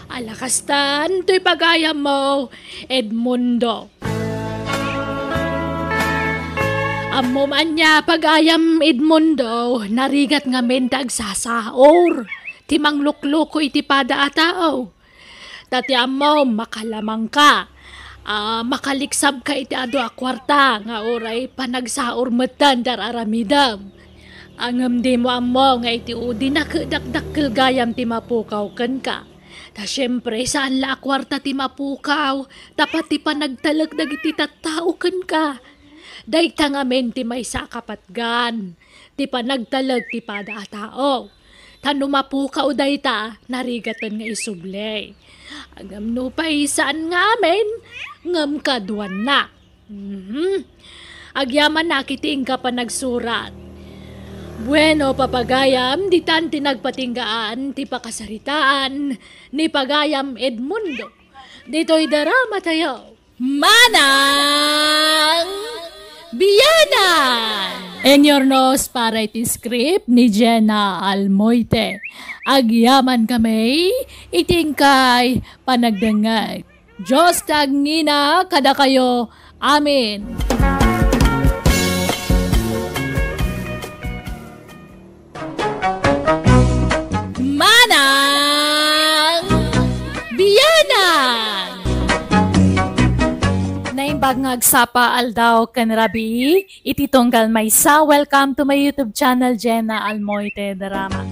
Ala kastan toy pagayammo, Edmundo. Ammom ania, pagayam Edmundo, narigat ngamin ti agsasaor, ti manglukluko iti pada a tao. Ta ti ammom, makalamangka, a, makaliksabka iti adu a kuarta nga uray panagsaor metten ti ar-aramidem. Ngem dimo ammo nga iti udi nakedakdakkel gayam ti mapukaw kenka. Ta siempre, saan la a kuarta ti mapukaw, ta pati panagtalek dagiti tattao kenka. Dayta ngamin ti maysa a kapatgan ti panagtalek ti pada a tao. Ta no mapukaw dayta, narigaten nga isubli. Ngem nupay saan nga amin, ngem kaduanna. Mhm. Agyamanak iti inka panagsurat. Bueno, papagayam, ditan ti nagpatinggaan ti pakasaritaan ni pagayam Edmundo. Ditoy drama tayo. Manang Biyanan! Inurnos para iti script ni Jenna Almoite. Agyaman kami iti inkay panagdengngeg. Dios ti agngina kadakayo. Amen. Manang Biyanan! Naimbag nga agsapa aldaw ken rabii, iti tunggal maysa, welcome to my YouTube channel, Jenna Almoite Drama.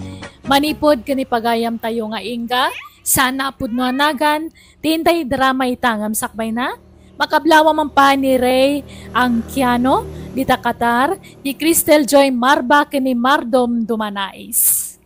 Manipud ken ipagayam tayo nga ingga, sana a pudno a nagan, ti intay drama ita ngem sakbayna, makablawa man pay ni Ray Angkiano, dita Qatar, ni Cristel Joy Marba, ken ni Mardom Dumanais.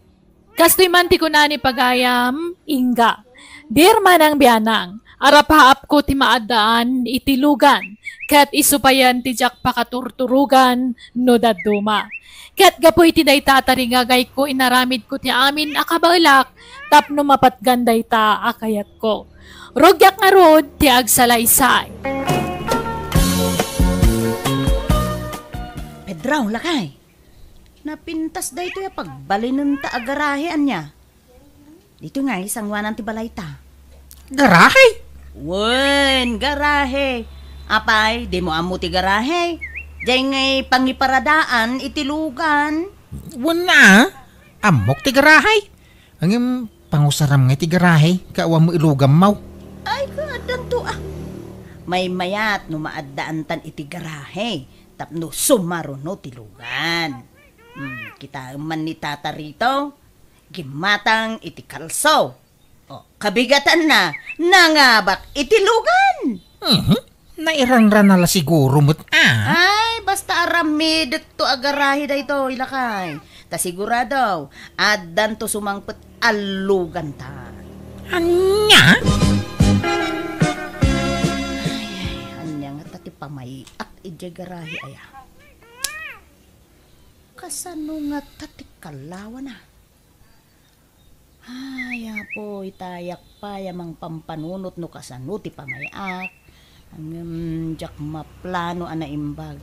Kastoy man ti kuna ni pagayam, ingga. Dear Manang Bianang, arapaapko ti maaddaan iti lugan, ket isu payen ti diak pakaturturogan no dadduma. Ket gapu iti dayta a tarigagayko, inaramidko ti amin a kabaelak tapno mapatgan dayta a kayatko. Rugiak ngarud ti agsalaysay. Pedro, lakay. Napintas daytoy a pagbalinenta a garahe, ania? Ditoy nga, sanguanan ti balayta. Garahe? Wen, garahe. Apay, dimo ammo ti garahe? Diay ngay pangiparadaan iti lugan. Wen a, ammok ti garahe. Ngem pangusaram ngay ti garahe, ket awan met ilugammo. Ay, kaaddanto a. Maymayat no maaddaantan iti garahe tapno sumaruno ti lugan. Hmm, kitaem man ni Tata Rito, gimmatang iti kalso. O, kabigatanna, nangabak iti lugan. Mhm. Nairanrana la siguro met a. Ay, basta aramidekto a garahe daytoy, lakay. Ta sigurado, addanto sumangpet a luganta. Ania? Ay, ay, ania ngata ti pamay-ak idiay garahe aya? Kasano ngata ti kallawana? Ay, Apo, itayak pay a mangpampanunot no kasano ti pamay-ak. Ngem diak maplano a naimbag.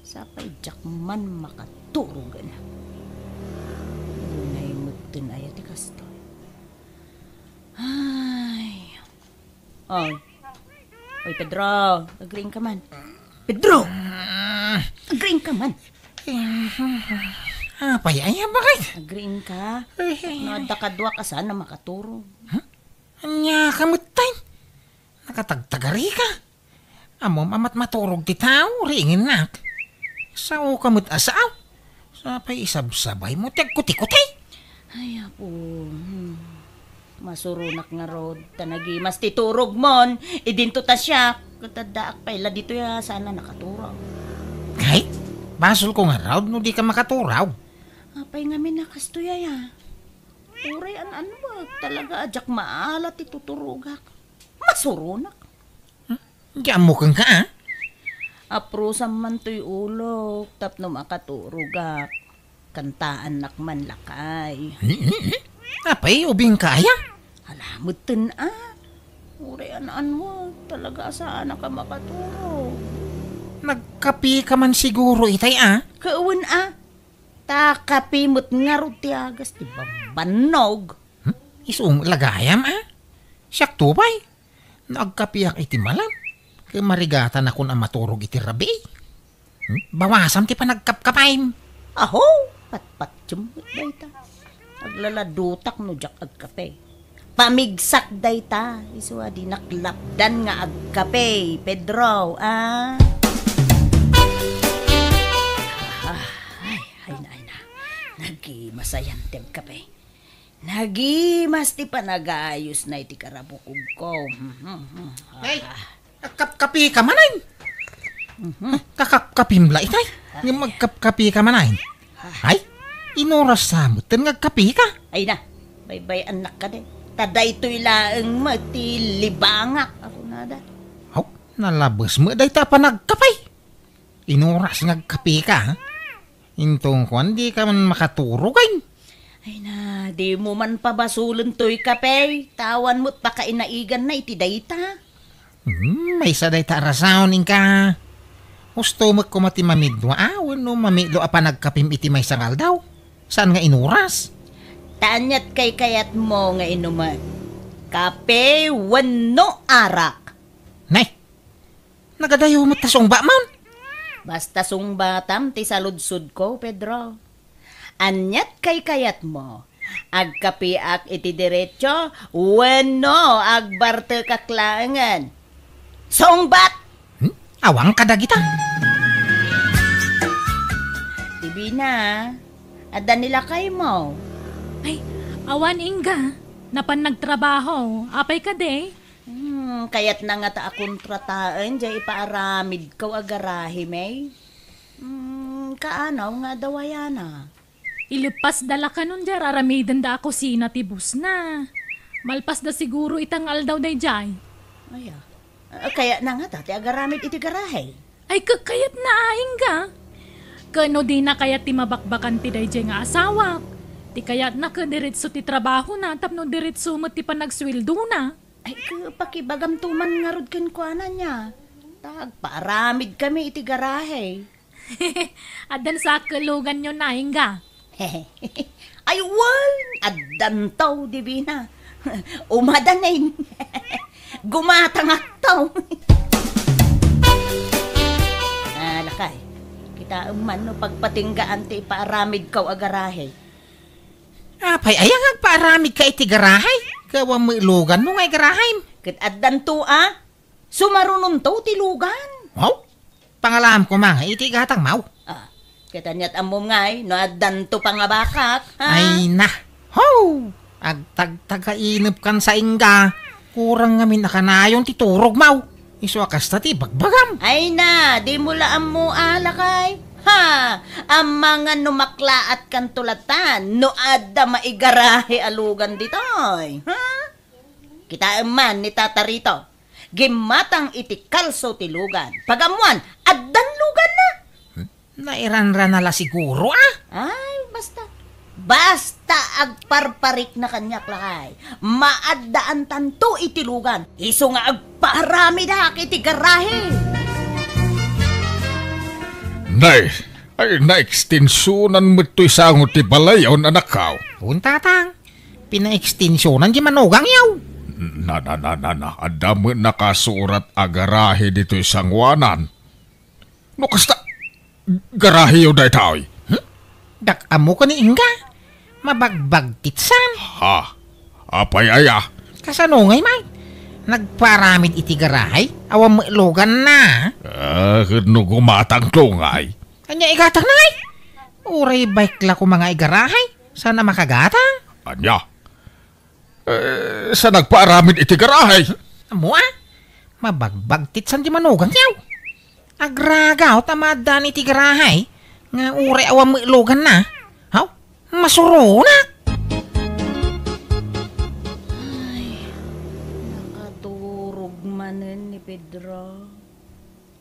Sapay diak man makaturogen. Unay metten aya ti kastoy. Ay. Oy. Oy, Pedro, agriingka man. Pedro! Agriingka man. Apay, ay, bakit? Agriingka. Ay, ay, no ay. Adda kaduak a saan a makaturog. Huh? Ania ka met tay? Nakatagtagari ka? Ammom a matmaturog ti tao, riingennak. Sao ka met a sao. Sapay isabsabaymo ti agkutikuti. Ay, Apo. Hmm. Masuronak ngarud, ta nagimas ti turogmon. Idinto ta siak. Ket addaak pay la ditoy a saan a nakaturog. Ay, basolko ngarud no dika makaturog. Apay ngamin a kastoy aya? Uray an-annuek, talaga a diak maala ti tuturogak. Masuronak. Hmm? Di ammo kenka, a? Aprusam man toy ulok tapno makaturogak. Kantaannak man, lakay. Hmm? Apay, ubingka aya? Ala, metten a. Uray an-anmo, talaga a saanaka makaturog. Nagkapika man siguro itay a? Kawen a. Ta kape met ngarud ti agas ti bambannog. Hmm? Isu met la gayam a? Siakto pay. No agkapiak iti malam, ket marigatanakon a maturog iti rabii. Hmm? Bawasam ti panagkapkapim. Aho, patpatiem met dayta. Aglaladutak no diak agkape. Pamigsak dayta, isu a dinak lapdan nga agkape, Pedro, a? Ah, ay, ay na, ay na. Nagimasayan ti agkape. Nagimas ti panagayusna iti karabukogko. Hmm, hmm, hmm. Ay, ah. Kakapkapika man ay? Mhm. Kakapkapim la itay? Ngem agkapkapika man ay? Ay, inuras sa met nga agkapika? Ay na, baybay-annak kadi. Ta daytoy laeng met ti libangak a kunada. Aw, nalabes met dayta a panagkape. Inuras nga agkapika, ha? Intong kuan, dika man makaturog ay? Ay na, dimo man pabasolen toy kape. Awan met pakainaiganna iti dayta. Hmm, maysa dayta a rason, inka. Husto met koma ti mamidwa a wenno mamidlo a panagkapim iti maysa nga aldaw. Saan nga inuras? Ta aniat kaykayatmo nga inumek? Kape wenno arak? Nay, nagadayo met ta sungbatam. Basta sungbatam ti saludsodko, Pedro. Aniat kaykayatmo? Agkapiak iti diretso wenno agbartekak laengen? Sungbat! Hmm? Awan kadagita. Dibina, adda ni lakaymo? Ay, awan, Inga. Napan nagtrabaho. Apay kadi? Hmm, kayatna ngata a kontrataen diay ipaaramidko a garahe, May. Hmm, kaano nga adda wayana? Ileppasda la kanon diay ar-aramidenda a kusina ti bossna. Malpasda siguro ita nga aldaw daydiay. Aya. Ah, kayatna ngata ti agaramid iti garahe? Ay, kakkayatna a, Inga. Ket no dina kayat ti mabakbakan ti daydiay nga asawak, ti kayatna ket diretso ti trabahona tapno diretso met ti panagsueldona. Ay, ke, pakibagamto man ngarud kenkuana nia. Ta agpaaramidkami iti garahe. Addan sa a keluganyo na, Inga? Ay, wen, addanto, Divina. Umadanin. Gumatangakto. Ah, lakay, kitaem man no pagpatinggaan ti ipaaramidko a garahe. Apay aya nga agpaaramidka iti garahe? Gapu met luganmo nga igarahem. Ket addanto a, sumarunonto ti lugan. Wow! Pangalaam koma nga iti igatangmo. Ah, ket aniat ammom ngay no addanto pangabakak, ha? Ay na. Ho! Agtagtagainepkan sa Inga. Kurang ngamin a kanayon ti turogmo. Isu a kasta ti ibagbagam. Ay na, dimo la ammo a, lakay. Ha! Amangan no maklaatkanto latan no adda maigarahe a lugan ditoy. Ha? Kitaem man ni Tata Rito. Gimmatang iti kalso ti lugan. Pag-ammoan, addan luganna. Hmm? Nairanrana la siguro a? Ay, basta. Basta agparparikna kaniak, lakay. Maaddaantanto iti lugan. Isu nga agpaaramidak iti garahe. Nay, ay, naekstensionan met toy sango ti balayo, anakko. Wen, tatang. Pinaekstensionan ti manugangyo. Na, na, na, na, na. Adda met nakasurat a garahe ditoy sangoanan. No kasta, garaheyo daytoy. Hmm? Diak ammo ken ni Inga. Mabagbagtitsan. Ha? Apay aya? Kasano ngay man? Nagpaaramid iti garahe? Awan met luganna. Ah, ket no gumatangto ngay? Ania igatangna ngay? Uray bike la koma nga igarahe. Saan a makagatang? Ania? Eh, sa nagpaaramid iti garahe? Ammo a? Mabagbagtitsan ti manugangyo. Agragaw ta maaddaan iti garahe nga uray awan met luganna. Haw? Masuronak! Ay, nakaturog manen ni Pedro.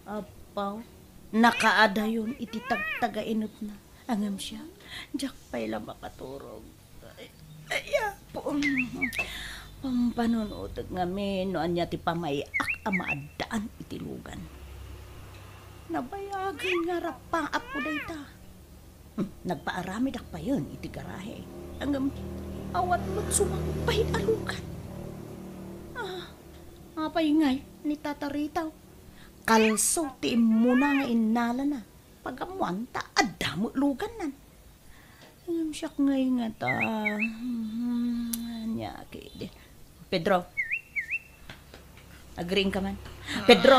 Apaw. nakaadayon iti tagtagainepna. Ngem siak, diak pay la makaturog. Ay, ay, Apo. Pampanunotek ngamin no ania ti pamay-ak a maaddaan iti lugan. Nabayagen nga rappaapko dayta. Hmm, nagpaaramidak payen iti garahe. Ngem awan met sumangpay a lugan. Ah, apay ngay ni Tata Ritaw? Kalso ti immuna nga innalana. Pagammoan ta adda met lugannan. Ngem siak ngay ngata, hmm, ania kadi? Pedro, agriingka man. Pedro!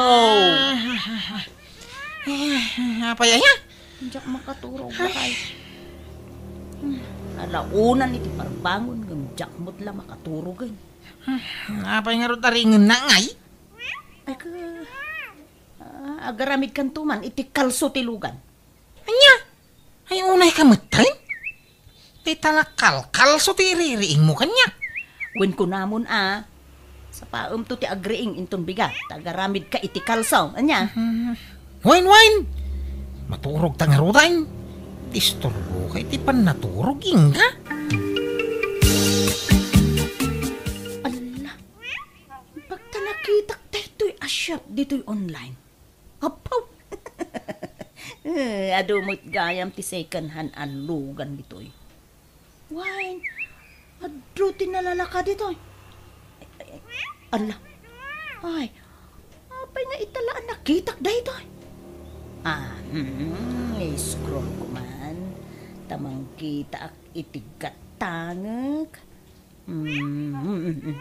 Ah, apay aya? Diak makaturog, ay, bahay. Ala unan iti parbangon, ngem diak met la makaturogen. Apay ngarud a ringenna ngay? Ay, ka, ah, agaramidkanto man iti kalso ti lugan. Ania? Ay, unayka metten? Ti talakalkalso ti iririingmo kaniak. Wen kunamon a, sapaemto ti agriing inton bigat, ta agaramidka iti kalso. Ania? Mhm. Wen, wen! Maturogta ngaruden. Disturboka iti pannaturog, inka? Ala, pagta nakitak daytoy a shop ditoy online. Apaw! Eh, adu met gayam ti second hand a lugan ditoy. Wen, adu ti nalalaka ditoy. Ay, ay, ay. Ala. Ay, apay nga ita la a nakitak daytoy? Ah, hmm, i-scroll ko man. Ta mangkitaak iti gatangek. Mm.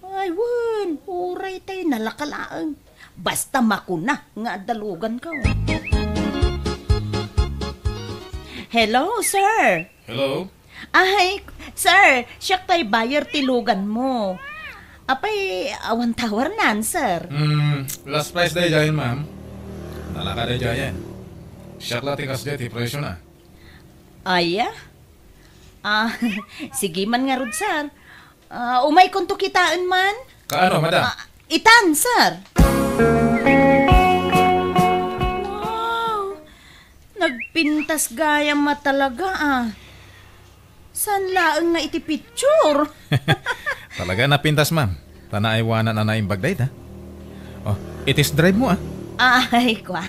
Ay, wen, uray tay nalaka laeng. Basta makuna nga adda luganko. Hello, sir. Hello? Ay, sir, siak tay buyer ti luganmo. Apay, awan tawarnan, sir? Mm, last price daydiayen, ma'am. Nalaka daydiayen. Siak la ti kasdiay ti presyo na. Aya? Ah, sige man ngarud, sir. Ah, umaykonto kitaen man? Kaano, madam? Ah, itan, sir. Wow! Nagpintas gayam a talaga, ah. Saan laeng nga iti picture? Talaga napintas, ma'am. Ta naaywanan a naimbag dayta. Oh, i-test drive mo, ah. Ay, kwa.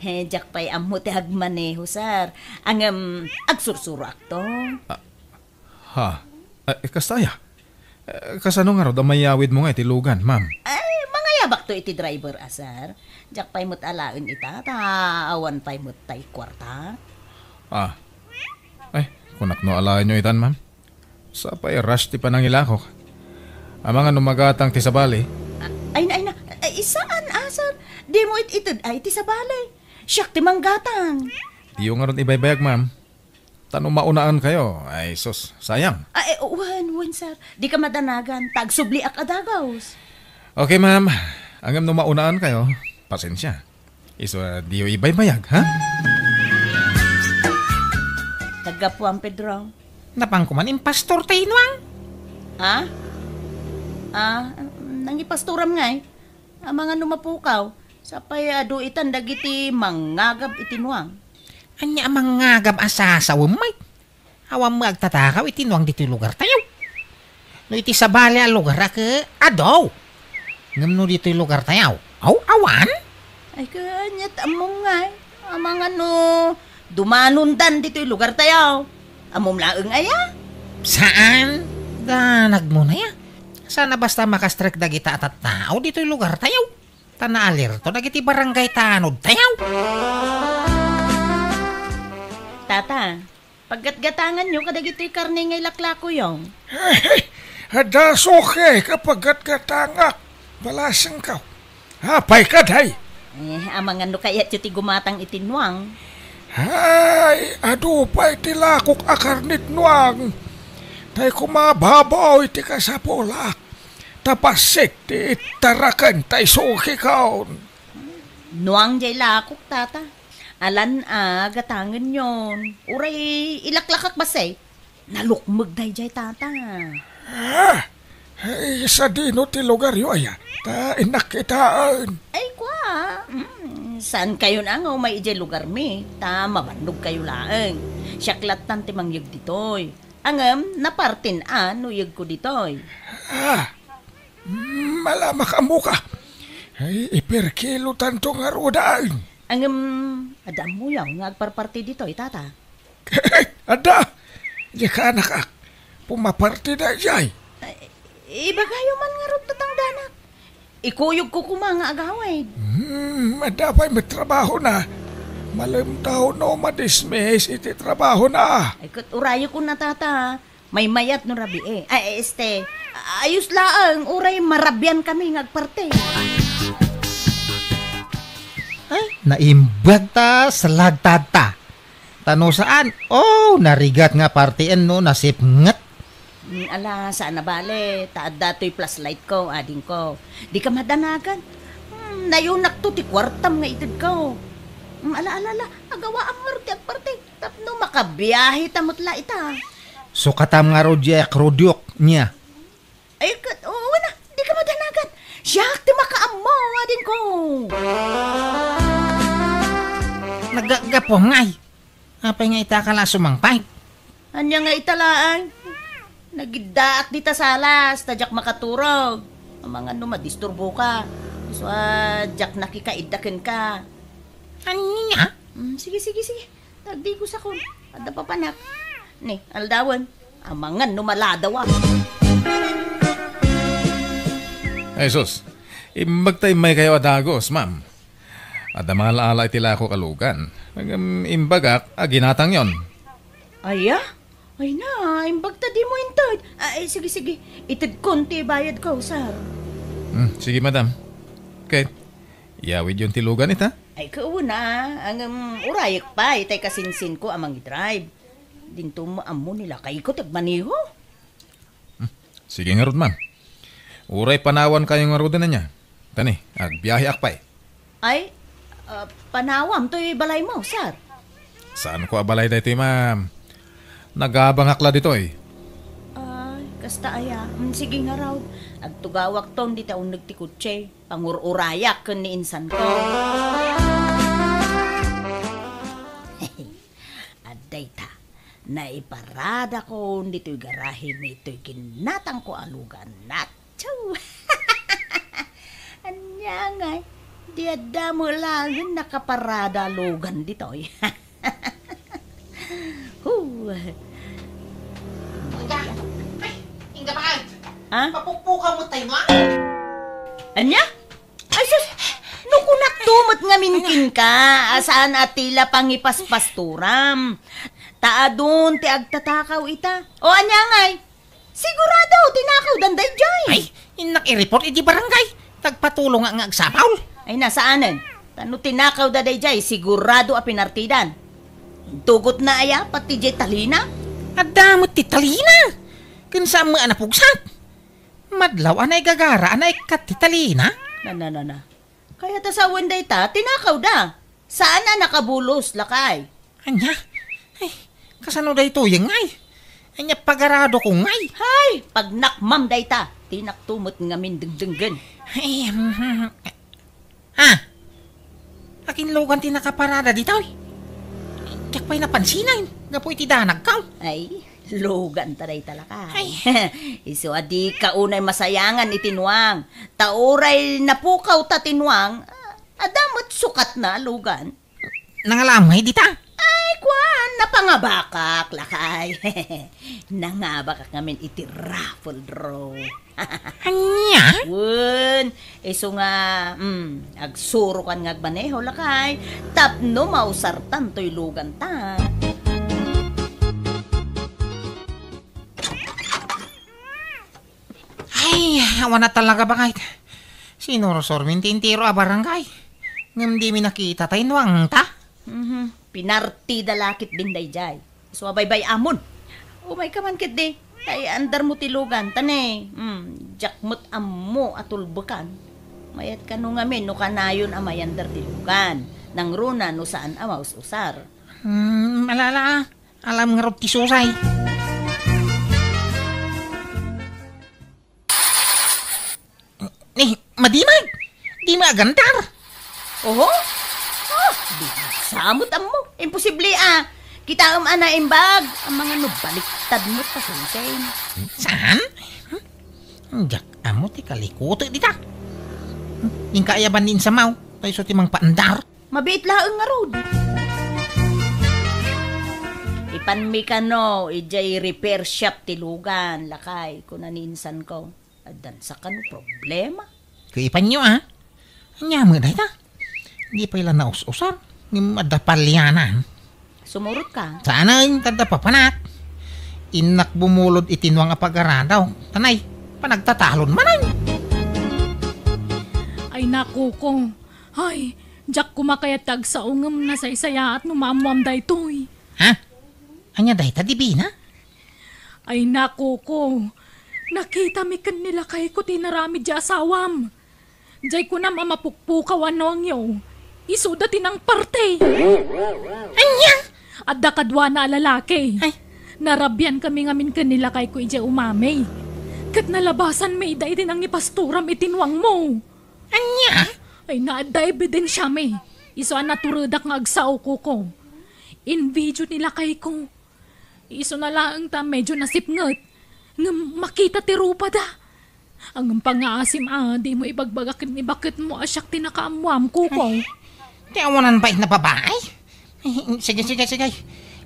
Eh, diak pay ammo ti agmaneho, sir. Ngem, agsursuroakto. Ah, ha? Eh, kasta aya? Eh, kasano ngarud a mayawidmo nga iti lugan, ma'am? Ay, mangayabakto iti driver a, sir. Diak pay met alaen ita, ta awan pay met tay kuarta. Ah. Ay, kunak no alaenyo itan, ma'am. Sapay rush ti panangilakok. Amangan no magatang ti sabali. Ah, ay na, ay na. Ay, saan, ah, sir? Dimo it-ited ay ti sabali. Siak ti manggatang. Diyo ngarud ibaybayag, ma'am. Ta no maunaan kayo, ay sus, sayang. Ay, wen, wen, sir. Dika madanagan, ta agsubliak a dagus. Okay, ma'am. Ngem no maunaan kayo, pasensia. Isu a diyo ibaybayag, ha? Naggapuan, Pedro. Napanko man impastor ti inuang. Ha? Ah, nangipastoram ngay? Amangan no mapukaw, sapay adu itan dagiti mangngagab iti nuang. Ania a mangngagab a sasawem met? Awan met agtatakaw iti nuang ditoy lugartayo. No iti sabali a lugar a ke, adu. Ngem no ditoy lugartayo, aw, awan? Ay, kaniat ammom ngay. Amangan no dumanondan ditoy lugartayo. Ammom laeng aya? Saan? Danagmo na ya. Saan a basta makastrek dagita a tattao ditoy lugartayo. Ta naalerto dagiti barangay tanodtayo. Tata, paggatgatanganyo kadagitoy karne nga ilaklakoyo. Adda suke ka paggatgatangak. Balasengko. Apay kadi? Eh, amangan no kayatyo ti gumatang iti nuang. Ay, adu pay ti lakok a karne ti nuang. Tay kumababaw iti kasapulak. Ta bassit ti ittaraken tay sukikon. Nuang jay lakok, tata. Alan a gatangenyon. Uray ilaklakak bassit. Nalukmeg dayjay, tata. Ah, ay, sadino ti lugaryo aya? Ta innak kitaen. Ay, kwa. Mm. Saankayon a nga umay idiay lugarmi, ta mabannogkayo laeng. Siak lattan ti mangyeg ditoy. Ngem napartin a no iyegko ditoy. Ah, mala makaammoka. Ay, iperkilotanto ngarud. Ngem, adda ammoyo nga agparparti ditoy, tata? Adda! Diak a nakak, pumaparti daydiay. Ay, ibagayo man ngarud ta tangdanak. Ikuyogko koma nga agawid. Hmm, adda pay met trabahona. Malem ta no madismiss iti trabahona. Ay, ket urayekon a, tata. Maymayat no rabii. Ay, este, ayos laeng, uray marabiankami nga agparti. Ay, naimbag ta, salagtad ta. Ta no saan, oh, narigat nga partien no nasipnget. Mm, ala, saan a bale, ta adda toy flashlight ko, adingko. Dika madanagan. Hmm, nayonakto ti kuartam nga itedko. Hmm, ala, ala, ala, agawaam ngarud ti agparti. Tapno makabiahe ta met la ita. Sukatam ngarud diay akrodyok, nia. Ay, ket, oo na, dika madanagan. Siak ti makaammo, adingko. Naggapuam ngay. Apay nga ita ka la sumangpet? Ania nga ita laeng? Nagiddaak dita salas, ta diak makaturog. Amangan no madisturboka. Isu a diak nakikaidda kenka. Ania? Mm, sige, sige, sige. Agdigosakon. Adda papanak. Ni, aldawen. Amangan no maladawa. Ay, sus. Imbag ta immaykayo a dagus, ma'am. Adda mangala-ala iti lakok a lugan. Ngem imbagak a ginatangyon. Aya? Ay na, imbag ta dimo inted. Ay, sige, sige. Itedkon ti bayadko, sir. Hmm, sige, madam. Okay. Iyawidyon ti lugan ita? Ay, kauna, ngem urayek pay, tay kasinsinko a mangidrive. Dinto mo ammo ni lakayko ti agmaneho. Hmm. Sige ngarud, ma'am. Uray panawankayo ngaruden ania. Tani, agbiaheak pay. Ay, ah, panawam toy balaymo, sir? Saanko a balay daytoy, ma'am. Nagabangak la ditoy. Ay, kasta aya. Mm, sige ngarud. Agtugawakton dita uneg ti kotse. Pangur-urayak ken ni insanko. Adda ita, naiparadakon ditoy garahe mi toy ginatangko a lugan. Atsu! Ania ngay, di adda met laeng nakaparada a lugan ditoy. Hu! Ay, ingga pa. Ha? Papukpukaw mo tayo, no? Ania? Ay, sus! No kunakto met ngamin kenka, a saan a ti la pangipaspasturam. Ta adun ti agtatakaw ita. O, ania ngay? Sigurado, tinakawdan daydiay. Ay, innak i-report iti barangay. Tagpatulong nga, nga agsapaw. Ay, na, saanen. Ta no tinakawda daydiay, sigurado a pinartidan. Tugotna aya, pati diay talina? Adda met ti talina. Ken saan met a napugsat. Madlaw a naigagara a naikkat ti talina? Na, na, na, na. Kayat a sawen dayta, tinakawda. Saan a nakabulos, lakay. Ania? Ay, kasano daytoy ngay? Ania pagaradokon ngay? Hay, pagnakmam dayta. Tinakto met ngamin dengdenggen. Ay, mhm. Ah! Akin lugan ti nakaparada ditoy? Diak pay napansinan, gapu iti danagko. Ay, lugan ta dayta, lakay. Ay. Isu a dika unay masayangan iti nuang. Ta uray napukawta ti nuang, adda met sukatna a lugan. Nangalaam ngay dita? Ay, kuan, napangabakak, lakay. Nangabakak ngamin iti raffle draw. Ania? Wen, isu nga, mm, agsurokan nga agmaneho, lakay, tapno mausartan toy luganta. Ay, awan a talaga, bakay. Sinursurmin ti entero a barangay. Ngem dimi nakita tay nuangta. Mhm. Pinartida la ketdin daydiay. Isu a baybay-amon. Umayka man ketdi. Tay andarmo ti lugan, ta ne, mm, diak met ammo a tulbekan. Mayat kano ngamin no kanayon a mayandar ti lugan. Nangruna no saan a maus-usar. Hmm, malala. Alam ngarud ti susay. Ni, madimag! Dima agandar! Oho? Di, sa met ammo. Imposible a. Kitaem a naimbag. Amangan no baliktad met ta, Sensei. Saan? Hmm? Diak ammo ti kalikutek dita. Hmm? Inka aya ban ni insamaw, ta isu ti mangpaandar. Mabiit laeng ngarud. Ipanmi kano, idiay repair shop ti lugan, lakay, kuna ni insanko. Addan sa kano problema. Kuipanyo, a? Ania met dayta? Di pay la naus-usar. Ngem adda palianan. Sumurotka. Saan a, adda papanak. Innak bumulod iti nuang a pag-aradaw. Tanay, panagtatalon manen. Ay, naku ko. Ay, diak koma kayat ti agsao ngem nasaysayaat no maammoam daytoy. Ha? Ania dayta, Divina? Ay, naku ko. Nakitami ken ni lakayko ti inaramid ti asawam. Jay kunam a mapukpukaw a nuangyo. Isuda ti nangparte. Ania? Adda kaduana a lalaki. Ay. Narabiankami ngamin ken ni lakayko idiay umami. Ket nalabasanmi ida iti nangipastoram iti nuangmo. Ania? Ay, naadda ebidensiami. Isu a naturedak nga agsao, Kuko. In video ni lakayko. Isuna laeng ta medyo nasipnget. Ngem makita ti rupada. Ngem pangngaasim a, dimo ibagbaga ken ibaketmo a siak ti nakaammoam, Kuko. Ay, ti awanan pay nga babae? Ay, sige, sige, sige.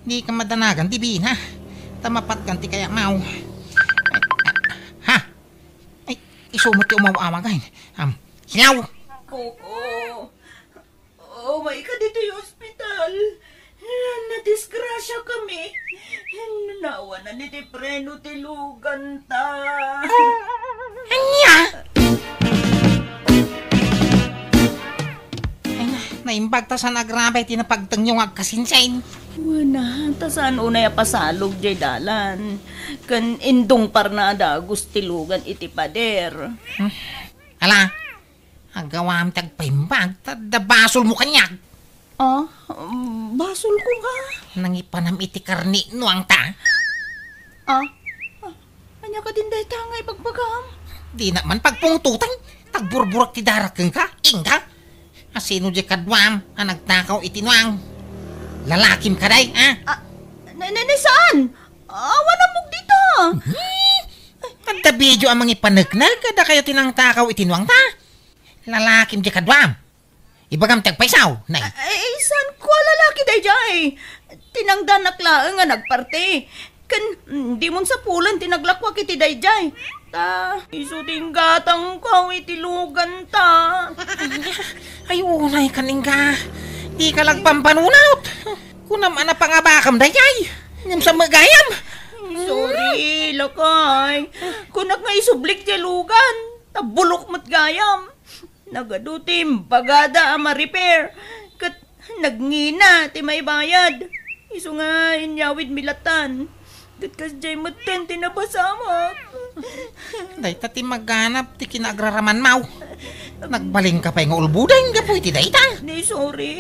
Dika madanagan, Divina. Ta mapatgan ti kayamaw. Ha? Ay, isu met ti umaw-awag, ay. Am, hello? Kuko. Umayka ditoy ospital. Nadisgrasiakami. Naawanan iti preno ti luganta. Ania? Ay na, naimbag ta saan agrabe ti napagtengyo nga agkasinsin. Wen a, ta saan unay a pasalog jay dalan. Ken indungparna a dagus ti lugan iti pader. Hmm. Ala, agawam ti agpaimbag, ta adda basolmo kaniak. Ah, basolko nga? Nangipanam iti karni nuangta. Ah? Ah, ania kadin dayta nga ibagbagam? Dina man pagpungtotan, ta agburburak ti darak kenka, inka. Asino di kaduam a nagtakaw iti nuang? Lalakim kadi, a? Ah, ne, ne, ne, saan? Awan ammok dita. Hmm? Adda video a mangipaneknek, adda kayo ti nangtakaw iti nuangta. Lalakim di kaduam. Ibagam ti agpaysaw, nay. Ay, saan ko a lalaki daydiay? Tinangdanak laeng nga nagparti. Ken, mm, dimon sapulan ti naglakuak iti daydiay. Ta, isu ti inggatangko iti luganta. Ay, unay kan ingga. Di ka lagpampanunot. Kunam a napangabakam daydiay. Ngem sa magayam. Sorry, lakay. Kunak nga isublik ti lugan. Ta bulok met gayam. Nagadu ti imbagada a ma-repair, ket nagngina ti maibayad. Isu nga inyawidmi latan. Ket kasdiay metten ti napasamak. Dayta ti maganap ti kinaagraramanmaw. Nagbalinka pay nga ulbodeng gapu iti dayta. Ni, sorry.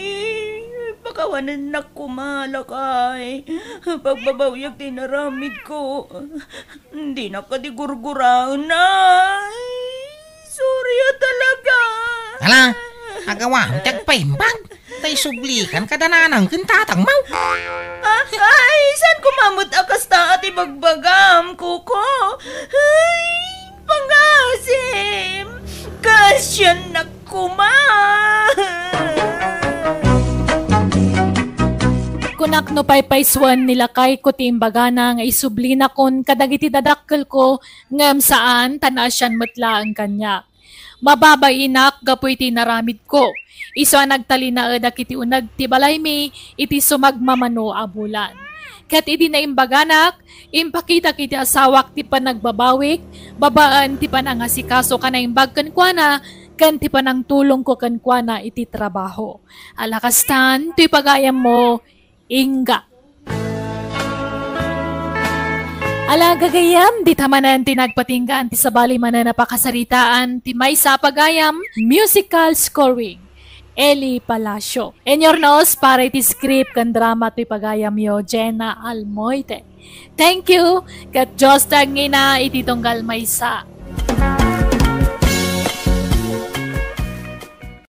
Pakawanennak koma, lakay. Pagbabawiak ti inaramidko. Dinak kadi gurguraen, ay. Sorry a talaga. Ala, agawam ti agpaimbag. Ta isublikan kada nanang ken tatangmaw. Ah, ay, saan koma met a kasta a ti bagbagam, Kuko? Ay, pangasim. Kasiannak koma. Kunak no paypaysuen ni lakayko ti imbagana nga isublinakon kadagiti dadakkelko ngem saan ta naasian met laeng kaniak. Mababainak gapu iti inaramidko. Isu a nagtalinaedak iti uneg ti balaymi iti sumagmamano a bulan. Ket idi naimbaganak, impakitak iti asawak ti panagbabawik babaen ti panangasikaso a naimbag kenkuana ken ti panangtulongko kenkuana iti trabaho. Ala kastan, toy pagayammo, ingga. Ala, gagayyem, dita manen ti nagpatinggaan ti sabali manen a pakasaritaan ti maysa a pagayam, musical scoring, Eli Palacio. Inyurnos para iti script ken drama toy pagayamyo, Jenna Almoite. Thank you, ket Dios ti agngina iti tunggal maysa.